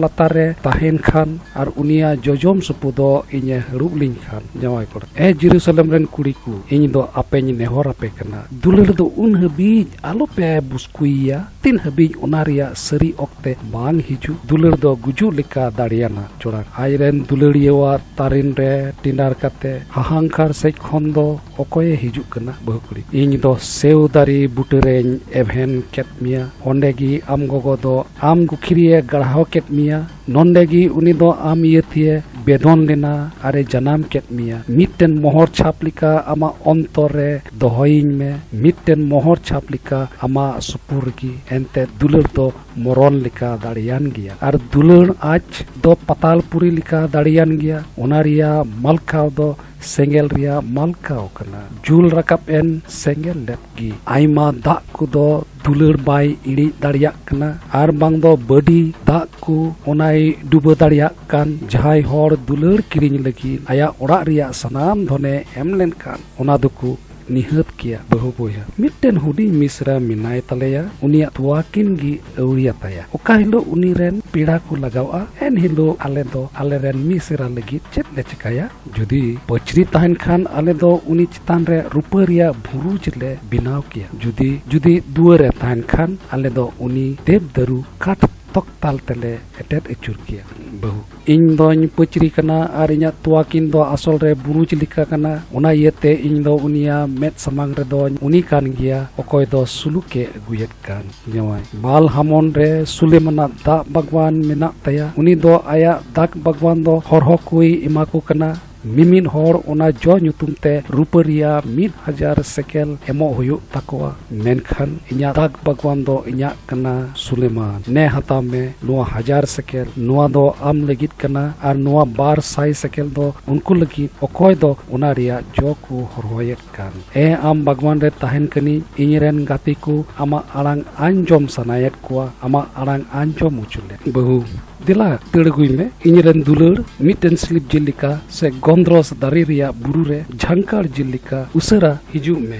ᱞᱟᱛᱟᱨ ᱨᱮ ᱛᱟᱦᱮᱱ ᱠᱷᱟᱱ ᱟᱨ ᱩᱱᱤᱭᱟᱜ ᱡᱚᱡᱚᱢ ᱥᱩᱯᱩ ᱫᱚ ᱤᱧᱮ ᱦᱟᱹᱨᱩᱵ ᱞᱤᱧ ᱠᱷᱟᱱ᱾ ᱡᱟᱶᱟᱭ ᱠᱚᱲᱟ, ᱮ ᱡᱮᱨᱩᱥᱟᱞᱮᱢ ᱨᱮᱱ ᱠᱩᱲᱤ ᱠᱚ, ᱤᱧ ᱫᱚ ᱟᱯᱮᱧ ᱱᱮᱦᱚᱨ ᱟᱯᱮ ᱠᱟᱱᱟ, ᱫᱩᱞᱟᱹᱲ ᱫᱚ ᱩᱱ ᱦᱟᱹᱵᱤᱡ ᱟᱞᱚᱯᱮ ᱵᱩᱥᱠᱩᱭᱮᱭᱟ, ᱛᱤᱱ ᱦᱟᱹᱵᱤᱡ ᱚᱱᱟ ᱨᱮᱭᱟᱜ ᱥᱟᱹᱨᱤ ᱚᱠᱛᱮ ᱵᱟᱝ ᱦᱤᱡᱩᱜ᱾ ᱫᱩᱞᱟᱹᱲ ᱫᱚ ᱜᱩᱡᱩᱜ ᱞᱮᱠᱟ ᱫᱟᱲᱮᱭᱟᱱᱟ᱾ ᱪᱚᱲᱟᱠ, ᱟᱡ ᱨᱮᱱ ᱫᱩᱞᱟᱹᱲᱤᱭᱟᱹᱣᱟᱜ ᱛᱟᱨᱮᱱ ᱨᱮ ᱴᱮᱸᱰᱟᱨ ᱠᱟᱛᱮ ᱦᱟᱦᱟᱝᱠᱟᱨ ᱥᱮᱡ ᱠᱷᱚᱱ ᱫᱚ ᱚᱠᱚᱭᱮ ᱦᱤᱡᱩᱜ ᱠᱟᱱᱟ? ᱵᱟᱹᱦᱩ ᱠᱩᱲᱤ, ᱤᱧ ᱫᱚ ᱥᱮᱣ ᱫᱟᱨᱮ ᱵᱩᱴᱟᱹ ᱨᱮᱧ ᱮᱵᱷᱮᱱ ᱠᱮᱫ ᱢᱮᱭᱟ, ᱚᱸᱰᱮ ᱜᱮ ᱟᱢ ᱜᱚᱜᱚ ᱫᱚ ᱟᱢ ᱜᱩᱠᱷᱨᱤᱭᱮ ᱜᱟᱲᱦᱟᱣ ᱠᱮᱫ ᱢᱮᱭᱟ᱾ ᱱᱚᱸᱰᱮ ᱜᱮ ᱩᱱᱤ ᱫᱚ ᱟᱢ ᱤᱭᱟᱹᱛᱮ ᱵᱮᱫᱚᱱ ᱞᱮᱱᱟ ᱟᱨᱮ ᱡᱟᱱᱟᱢ ᱠᱮᱫ ᱢᱮᱭᱟ᱾ ᱢᱤᱫᱴᱮᱱ ᱢᱚᱦᱚᱨ ᱪᱷᱟᱯ ᱞᱮᱠᱟ ᱟᱢᱟᱜ ᱚᱱᱛᱚᱨ ᱨᱮ ᱫᱚᱦᱚᱭᱤᱧ ᱢᱮ, ᱢᱤᱫᱴᱮᱱ ᱢᱚᱦᱚᱨ ᱪᱷᱟᱯ ᱞᱮᱠᱟ ᱟᱢᱟᱜ ᱥᱩᱯᱩᱨ ᱨᱮᱜᱮ᱾ ᱮᱱᱛᱮ ᱫᱩᱞᱟᱹᱲ ᱫᱚ ᱢᱚᱨᱚᱱ ᱞᱮᱠᱟ ᱫᱟᱲᱮᱭᱟᱱ ᱜᱮᱭᱟ ᱟᱨ ᱫᱩᱞᱟᱹᱲ ᱟᱸᱪ ᱫᱚ ᱯᱟᱛᱟᱞ ᱯᱩᱨᱤ ᱞᱮᱠᱟ ᱫᱟᱲᱮᱭᱟᱱ ᱜᱮᱭᱟ᱾ ᱚᱱᱟ ᱨᱮᱭᱟᱜ ᱢᱟᱞᱠᱟᱣ ᱫᱚ ᱥᱮᱸᱜᱮᱞ ᱨᱮᱭᱟᱜ ᱢᱟᱞᱠᱟᱣ ᱠᱟᱱᱟ, ᱡᱩᱞ ᱨᱟᱠᱟᱵ ᱮᱱ ᱥᱮᱸᱜᱮᱞ ᱞᱮᱫ ᱜᱮ᱾ ᱟᱭᱢᱟ ᱫᱟᱜ ᱠᱚᱫᱚ ᱫᱩᱞᱟᱹᱲ ᱵᱟᱭ ᱤᱬᱤᱡ ᱫᱟᱲᱮᱭᱟᱜ ᱠᱟᱱᱟ, ᱟᱨ ᱵᱟᱝ ᱫᱚ ᱵᱟᱹᱰᱤ ᱫᱟᱜ ᱠᱚ ᱚᱱᱟᱭ ᱰᱩᱵᱟᱹ ᱫᱟᱲᱮᱭᱟᱜ ᱠᱟᱱ᱾ ᱡᱟᱦᱟᱸᱭ ᱦᱚᱲ ᱫᱩᱞᱟᱹᱲ ᱠᱤᱨᱤᱧ ᱞᱟᱹᱜᱤᱫ ᱟᱭᱟᱜ ᱚᱲᱟᱜ ᱨᱮᱭᱟᱜ ᱥᱟᱱᱟᱢ ᱫᱷᱚᱱᱮ ᱮᱢ ᱞᱮᱱᱠᱷᱟᱱ, ᱚᱱᱟ ᱫᱚᱠᱚ ᱱᱤᱦᱟᱹᱛ ᱜᱮᱭᱟ᱾ ᱵᱟᱹᱦᱩ ᱵᱚᱭᱦᱟ, ᱢᱤᱫᱴᱮᱱ ᱦᱩᱰᱤᱧ ᱢᱤᱥᱨᱟ ᱢᱮᱱᱟᱭ ᱛᱟᱞᱮᱭᱟ, ᱩᱱᱤᱭᱟᱜ ᱛᱚᱣᱟ ᱠᱤᱱ ᱜᱮ ᱟᱹᱣᱲᱤᱭᱟᱛᱟᱭᱟ᱾ ᱚᱠᱟ ᱦᱤᱞᱳᱜ ᱩᱱᱤ ᱨᱮᱱ ᱯᱮᱲᱟ ᱠᱚ ᱞᱟᱜᱟᱣᱜᱼᱟ, ᱮᱱ ᱦᱤᱞᱳᱜ ᱟᱞᱮ ᱫᱚ ᱟᱞᱮ ᱨᱮᱱ ᱢᱤᱥᱨᱟ ᱞᱟᱹᱜᱤᱫ ᱪᱮᱫ ᱞᱮ ᱪᱮᱠᱟᱭᱟ? ᱡᱩᱫᱤ ᱯᱟᱹᱪᱨᱤ ᱛᱟᱦᱮᱱ ᱠᱷᱟᱱ, ᱟᱞᱮ ᱫᱚ ᱩᱱᱤ ᱪᱮᱛᱟᱱ ᱨᱮ ᱨᱩᱯᱟᱹ ᱨᱮᱭᱟᱜ ᱵᱩᱨᱩᱡᱽ ᱞᱮ ᱵᱮᱱᱟᱣ ᱠᱮᱭᱟ᱾ ᱡᱩᱫᱤ, ᱡᱩᱫᱤ ᱫᱩᱣᱟᱹᱨ ᱨᱮ ᱛᱟᱦᱮᱱ ᱠᱷᱟᱱ, ᱟᱞᱮ ᱫᱚ ᱩᱱᱤ ᱫᱮᱵᱽᱫᱟᱹᱨᱩ ᱠᱟᱴ ᱛᱚᱠᱛᱟᱞ ᱛᱮᱞᱮ ᱮᱴᱮᱫ ᱟᱹᱪᱩᱨ ᱠᱮᱭᱟ᱾ ᱵᱟᱹᱦᱩ, ᱤᱧ ᱫᱚᱧ ᱯᱟᱹᱪᱨᱤ ᱠᱟᱱᱟ ᱟᱨ ᱤᱧᱟᱹᱜ ᱛᱚᱣᱟ ᱠᱤᱱ ᱫᱚ ᱟᱥᱚᱞ ᱨᱮ ᱵᱩᱨᱩᱡ ᱞᱮᱠᱟ ᱠᱟᱱᱟ᱾ ᱚᱱᱟ ᱤᱭᱟᱹᱛᱮ ᱤᱧ ᱫᱚ ᱩᱱᱤᱭᱟᱜ ᱢᱮᱫ ᱥᱟᱢᱟᱝ ᱨᱮᱫᱚᱧ ᱩᱱᱤ ᱠᱟᱱ ᱜᱮᱭᱟ, ᱚᱠᱚᱭ ᱫᱚ ᱥᱩᱞᱩᱠᱮ ᱟᱹᱜᱩᱭᱮᱫ ᱠᱟᱱ᱾ ᱡᱟᱶᱟᱭ, ᱵᱟᱞ ᱦᱟᱢᱚᱱ ᱨᱮ ᱥᱩᱞᱮᱢᱟᱱᱟᱜ ᱫᱟᱜ ᱵᱟᱜᱽᱣᱟᱱ ᱢᱮᱱᱟᱜ ᱛᱟᱭᱟ᱾ ᱩᱱᱤ ᱫᱚ ᱟᱭᱟᱜ ᱫᱟᱜ ᱵᱟᱜᱽᱣᱟᱱ ᱫᱚ ᱦᱚᱲ ᱦᱚᱸ ᱠᱚᱭ ᱮᱢᱟ ᱠᱚ ᱠᱟᱱᱟ᱾ ᱢᱤᱢᱤᱫ ᱦᱚᱲ ᱚᱱᱟ ᱡᱚ ᱧᱩᱛᱩᱢ ᱛᱮ ᱨᱩᱯᱟᱹ ᱨᱮᱭᱟᱜ ᱢᱤᱫ ᱦᱟᱡᱟᱨ ᱥᱮᱠᱮᱞ ᱮᱢᱚᱜ ᱦᱩᱭᱩᱜ ᱛᱟᱠᱚᱣᱟ᱾ ᱢᱮᱱᱠᱷᱟᱱ ᱤᱧᱟᱹᱜ ᱫᱟᱜ ᱵᱟᱜᱽᱣᱟᱱ ᱫᱚ ᱤᱧᱟᱹᱜ ᱠᱟᱱᱟ᱾ ᱥᱩᱞᱮᱢᱟᱱ, ᱱᱮ ᱦᱟᱛᱟᱣ ᱢᱮ ᱱᱚᱣᱟ ᱦᱟᱡᱟᱨ ᱥᱮᱠᱮᱞ, ᱱᱚᱣᱟ ᱫᱚ ᱟᱢ ᱞᱟᱹᱜᱤᱫ ᱠᱟᱱᱟ, ᱟᱨ ᱱᱚᱣᱟ ᱵᱟᱨ ᱥᱟᱭ ᱥᱮᱠᱮᱞ ᱫᱚ ᱩᱱᱠᱩ ᱞᱟᱹᱜᱤᱫ, ᱚᱠᱚᱭ ᱫᱚ ᱚᱱᱟ ᱨᱮᱭᱟᱜ ᱡᱚ ᱠᱚ ᱦᱚᱨᱦᱚᱭᱮᱫ ᱠᱟᱱ᱾ ᱮ ᱟᱢ ᱵᱟᱜᱽᱣᱟᱱ ᱨᱮ ᱛᱟᱦᱮᱱ ᱠᱟᱹᱱᱤᱧ, ᱤᱧ ᱨᱮᱱ ᱜᱟᱛᱮ ᱠᱚ ᱟᱢᱟᱜ ᱟᱲᱟᱝ ᱟᱸᱡᱚᱢ ᱥᱟᱱᱟᱭᱮᱫ ᱠᱚᱣᱟ, ᱟᱢᱟᱜ ᱟᱲᱟᱝ ᱟᱸᱡᱚᱢ ᱦᱚᱪᱚ ᱞᱮᱢ᱾ ᱵᱟᱹᱦᱩ, ᱫᱮᱞᱟ ᱫᱟᱹᱲ ᱟᱹᱜᱩᱭ ᱢᱮ, ᱤᱧ ᱨᱮᱱ ᱫᱩᱞᱟᱹᱲ, ᱢᱤᱫᱴᱮᱱ ᱥᱞᱤᱯ ᱡᱮᱞ ᱞᱮᱠᱟ ᱥᱮ ᱜᱚᱱᱫᱨᱚᱥ ᱫᱟᱨᱮ ᱨᱮᱭᱟᱜ ᱵᱩᱨᱩ ᱨᱮ ᱡᱷᱟᱝᱠᱟᱲ ᱡᱮᱞ ᱞᱮᱠᱟ ᱩᱥᱟᱹᱨᱟ ᱦᱤᱡᱩᱜ ᱢᱮ᱾